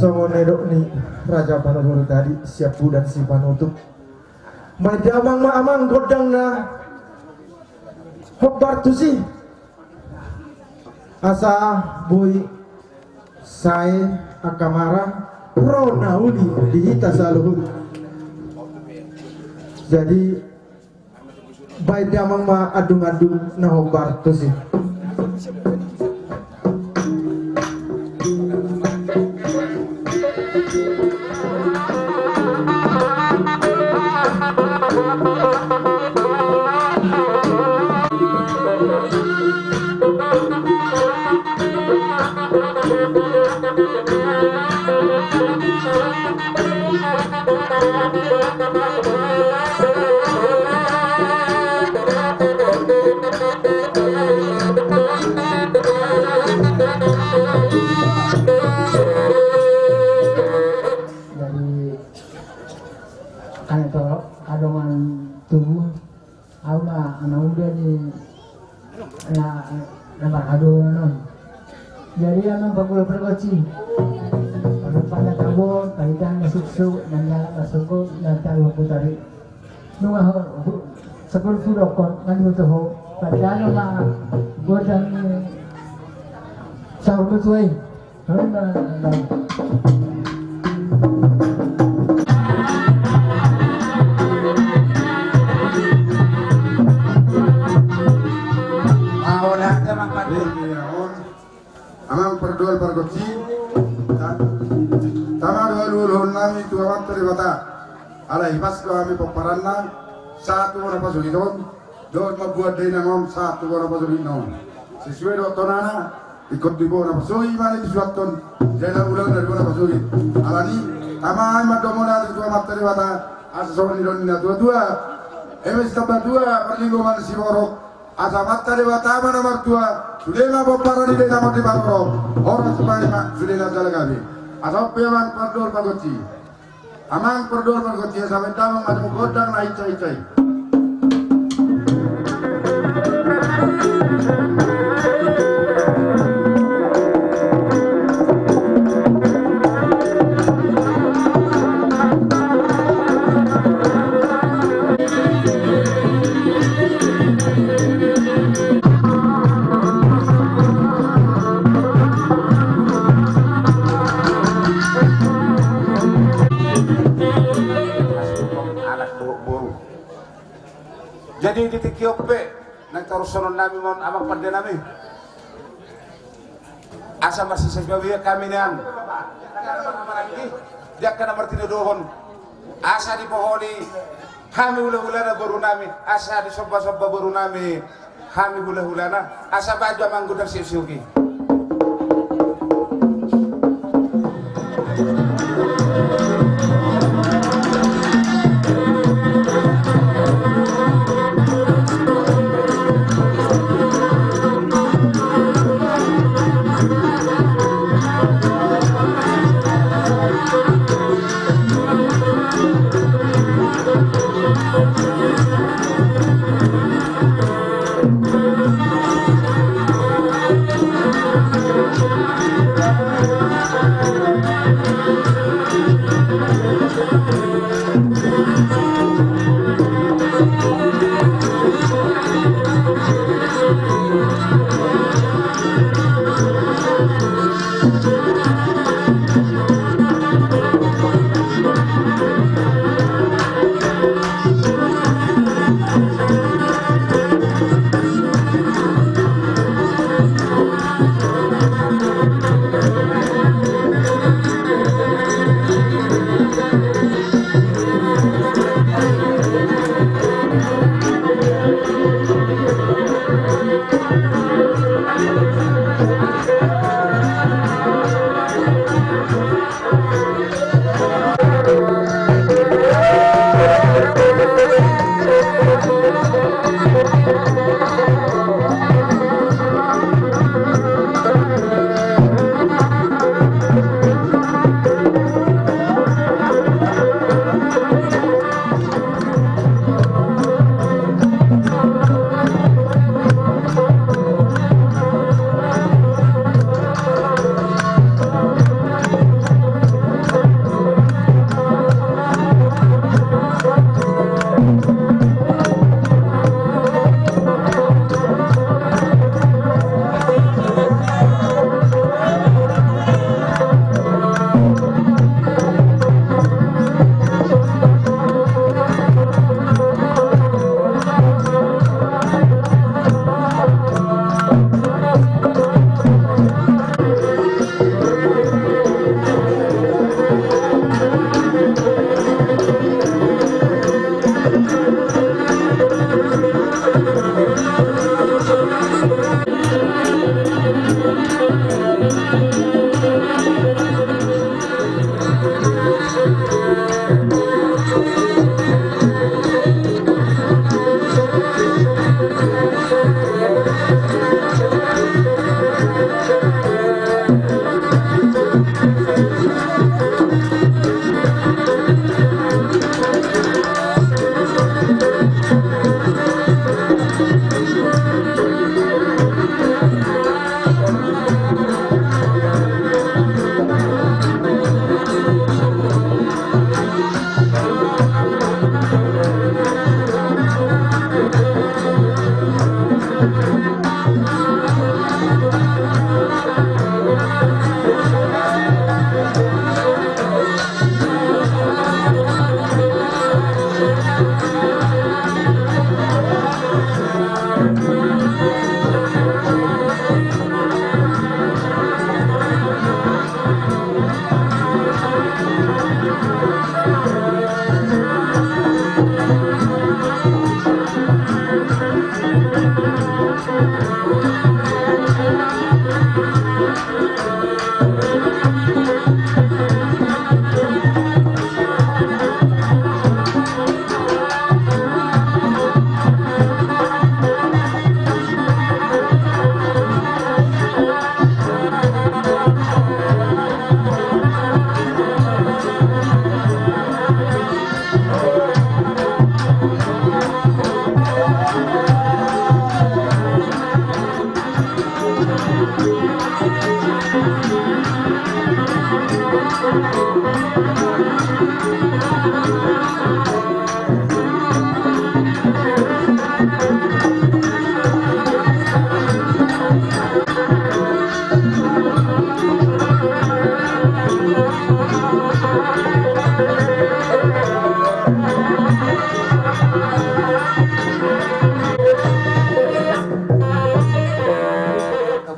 Songon nidok ni Raja Manoboru tadi, siampudan sipanutup. Baen damang ma amang gondang na hombar tusi. Asa boi sae angka mara ro na uli di hita saluhut. Jadi baen damang ma andung-andung na hombar tusi. Jadi, kan itu, adongan tubuh. Au ma anak muda ni na, na marhadomuan on. Jadi amang parguru pargonsi, parlumpang na tabo, paidangan na suksuk, na nyala na sungkun, na talu haputari. Nunga ho, ho, sampulu hudok on, mandiboto ho, paidangan ma godang ni saur matua i. Au na hata mangkate. Amang pardohot pargonsi, ta-, tama do halualuhon nami tu Amanta Debata. Alai pas do hami pomparanna, sahat tu bona pasogit on. Dohot mambuat dainang on sahat tu bona pasogitna on. Sesuai dohot tonana, ingkon di bona pasogit ma na disuathon dainang ulaon na di bona pasogit. Alani, tama hami mandohononna tu Amanta Debata, asa songon nidok ni natuatua. Eme sitamba tua, parlinggoman siborok. Asa Amanta Debata ma na martua, sude ma pomparan ni dainang on diparorot. Horas ma i ma, sude na jala gabe. Asa on pe amang pardohot pargonsi. Amang pardohot pargonsi, asa baen damang ma tu gondang na hinsa-hinsa i. Anak bo-, boru. Jadi di tingki on pe naeng tarushononnami ma on, amang pandenami. Asa marsisajabia hami nian di angka na martinodohon, asa dipoholi hami hulahulana borunami, asa disombasomba borunami hami hulahulana, asa baen jo amang gondang siuksiuk i.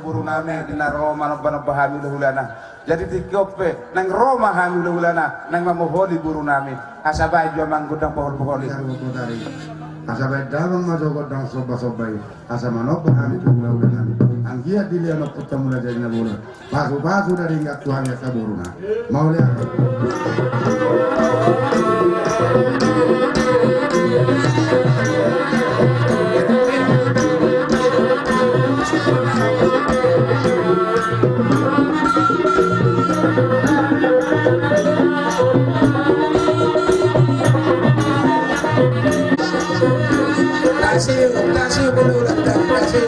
Boru nami, di na ro manomba-nomba hami hulahulana. Jadi tingki on pe naeng ro ma hami hulahulana naeng mamoholi boru nami. Asa baen jo amang gondang pohol-pohol i. Asa baen damang ma jo gondang somba-somba i. Asa manomba hami tu hulahula nami. Anggiat dilehon ompunta mula jadi na bolon. Pasu-pasu dari ingat Tuhan ya saburna. Mauliate. Kasih, kasih, kasih.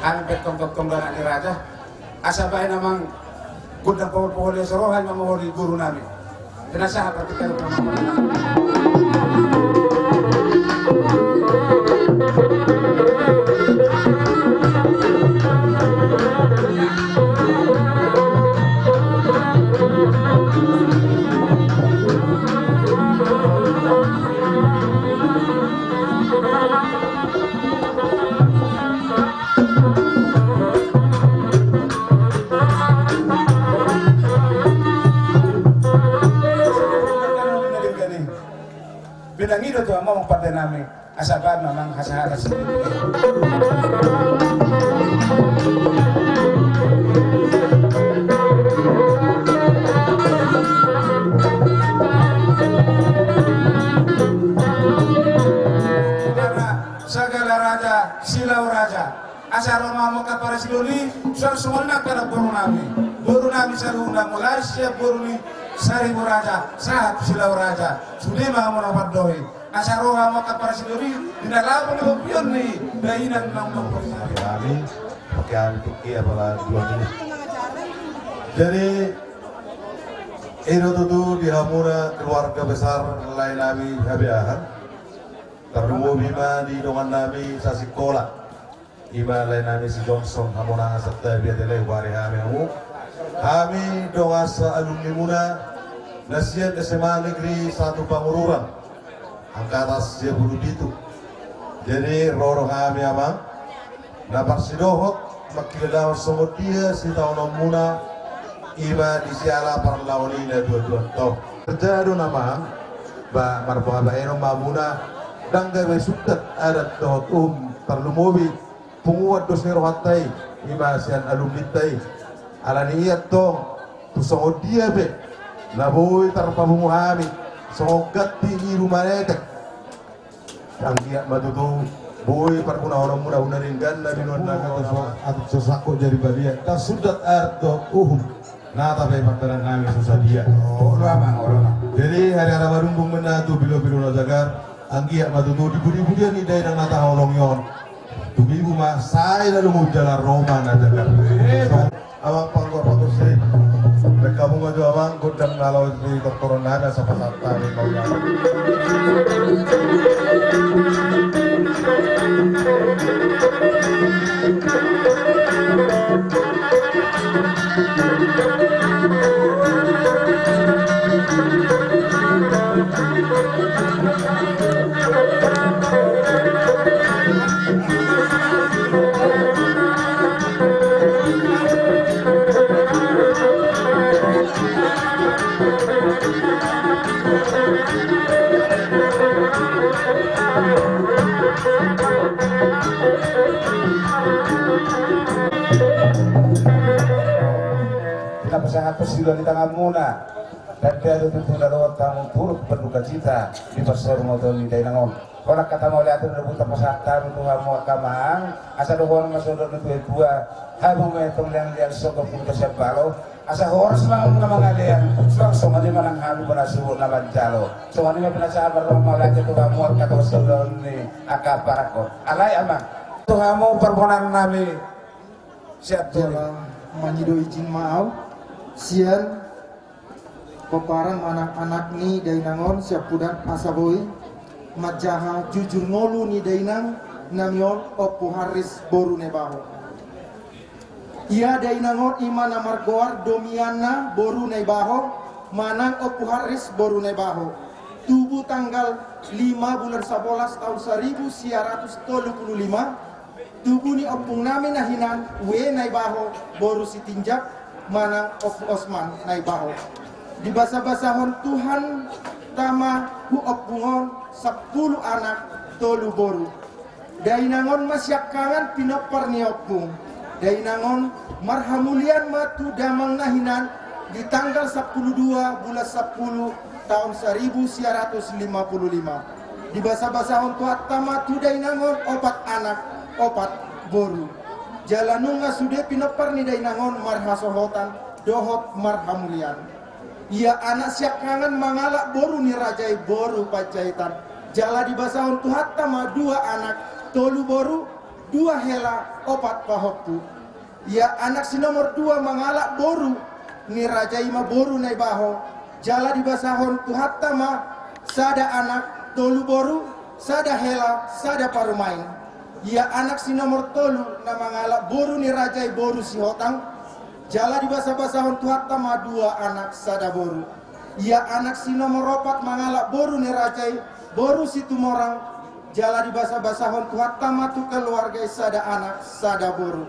Anu pe tonggang-tonggangan ni raja. Asa baen amang gondang pohol-pohol i, asa ro hami mamoholi boru nami. Pinasahat partingkian. Pinangido tu amang pande nami, asa baen ma amang hasahatan sendiri. Sagala raja, silau raja. Asa ro ma amang parasidohot i, suang songon i nang pandohan boru nami. Boru nami saluhutna, mulai sian boru ni Sari Muraja, sahat Silau Raja, sude ma hamu na pandohi. Asa ro hamu angka parsidori, di na laho ni hopion ni dainang nang nang. Kami, kami pikir apala dua menit. Jadi, i do tutu di hamuna keluarga besar lae nami Habeahan. Tarlumobi ma di dongan nami sasikola. I ma lae nami si Johnson Hamonangan Santabi, ate lae, huari hami hamu. Hami dongan sa alumni muna na sian S M A Negeri Satu Pangururan angkatan sia pulu pitu. Jadi ro do hami amang na parsidohot mangkilala songon dia sitaonon muna, i ma di siala parlaon i na dua dua tong. Terjadi nama ba marpoha baenon ma muna dang gabe sundat adat dohot uhum, tarlumobi punguan dos ni rohanta i, i ma sian alumninta i. Alani i antong tu songon dia pe na boi tarpapungu hami songon ganti ni rumanetek. Anggiat ma tutu boi pargunahonon muna huna denggan na binuan na atik so sangkot jadi balian. Tasundat adat dohot uhum. Na tape pantaran nami so sadia. Jadi hari ara marumbung mena tu bilo-bilo na jagar. Anggiat ma tutu di pudi-pudian ni dainang na taholongi on. Tumibu ma sai lalu mujala Roma na jagar. Amang pangkor patus i. Bergabung aja amang gondang nalo di doktoron nada sapa sata ni kau ya. Pinapasahat pasidua ni tanganmuna. Tanda do tutu na dohot hamu turut berduka cita di parsarungoton ni dainang on. Holan hata mauliate do na boi tapasahat hami tu hamu angka amang, asa dohonon ma songon na tua-tua, hamu ma antong lean-lean songon punta sian balo, asa horas ma hamu na mangalean, suang songon i ma nang hami bona suhut na manjalo. Songon i ma pinasahat marroha mauliate tu hamu angka tua sian ulaon ni angka parangkon. Alai amang, tu hamu parbonahan nami sian tu jala mangido ijin ma au sian pomparan manang anak ni dainang on siampudan asa boi manjaha jujur ngolu ni dainang nami on Ompu Harris boru Naibaho. Ia dainang on i ma na margoar domianna boru Naibaho manang Ompu Harris boru Naibaho. Tubu tanggal lima bulan sabolas taon saribu sia ratus tolu pulu lima. Tubu ni ompung nami na hinan W Naibaho boru Sitinjak manang Ompu Osman Naibaho. Dibasa-basahon Tuhan tama hu ompung on sampulu anak tolu boru. Dainang on ma siangkangan pinompar ni ompung. Dainang on marhamulian ma tu damang na hinan di tanggal sampulu dua bulan sampulu taon saribu sia ratus lima pulu lima. Dibasa-basahon Tuhanta ma tu dainang on opat anak, opat boru. Jala nunga sude pinompar ni dainang on marhasohotan dohot marhamulian. Ia anak siangkangan mangalap boru ni raja i boru Panjaitan. Jala dibasahon Tuhanta ma dua anak, tolu boru, dua hela, opat pahompu. Ia anak si nomor dua mangalap boru ni raja i ma boru Naibaho. Jala dibasahon Tuhanta ma sada anak, tolu boru, sada hela, sada parumaen. Ia anak si nomor tolu na mangalap boru ni raja i boru Sihotang. Jala dibasa-basahon Tuhanta ma dua anak sada boru. Ia anak si nomor opat mangalap boru ni raja i boru Situmorang. Jala dibasa-basahon Tuhanta ma tu keluarga i sada anak sada boru.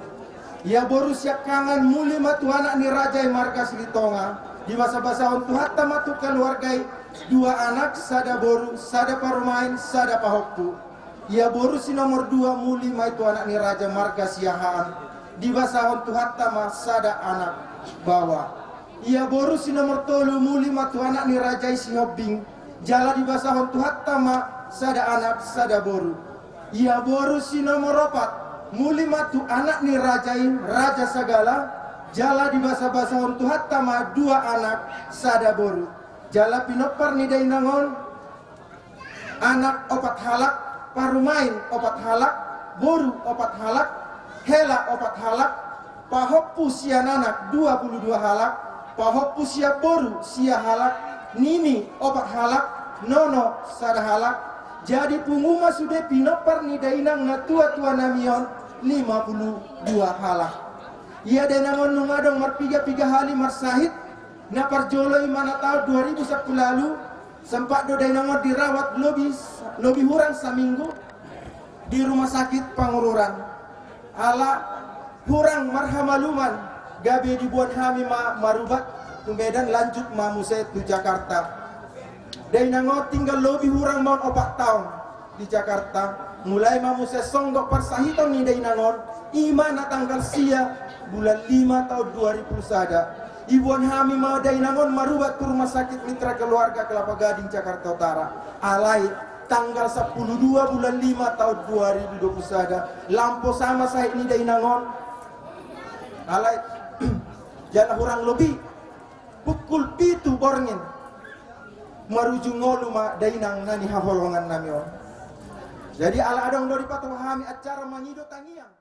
Ia boru siangkangan muli ma tu anak ni raja i marga Silitonga. Dibasa-basahon Tuhanta ma tu keluarga i dua anak sada boru, sada parumaen, sada pahompu. Ia boru si nomor dua muli ma i tu anak ni raja marga Siahaan. Dibasahon Tuhanta ma sada anak baoa. Ia boru si nomor tolu muli ma tu anak ni raja i Sihombing. Jala dibasahon Tuhanta ma sada anak sada boru. Ia boru si nomor opat muli ma tu anak ni raja i Raja Sagala. Jala dibasabasahon Tuhanta ma dua anak sada boru. Jala pinompar ni dainang on, anak opat halak, parumaen opat halak, boru opat halak, hela opat halak, pahompu sian anak dua pulu dua halak, pahompu sian boru sia halak, nini opat halak, nono sada halak. Jadi pungu ma sude pinompar ni dainang na tuatua nami on lima pulu dua halak. Ia dainang on nunga adong marpigapiga hali marsahit. Na parjolo i ma na taon dua ribu sampulu ualu, sempat do dainang on dirawat lobi, lobi hurang saminggu di rumah sakit Pangururan. Ala hurang marhamaluman, gabe diboan hami ma marubat tu Medan, lanjut ma muse tu Jakarta. Dainang on tinggal lobi hurang ma on opat taon di Jakarta. Mulai ma muse songgop parsahiton ni dainang on, i ma na tanggal sia bulan lima taon dua ribu sada. Diboan hami ma dainang on marubat tu Rumah Sakit Mitra Keluarga Kelapa Gading, Jakarta Utara. Alai tanggal sampulu dua bulan lima taon dua ribu dua pulu sada, lam posa ma sahit ni dainang on. Alai jala hurang lobi pukul pitu borngin marujung ngolu ma dainang na nihaholongan nami on. Jadi ala adong do dipatupa hami acara mangido tangiang.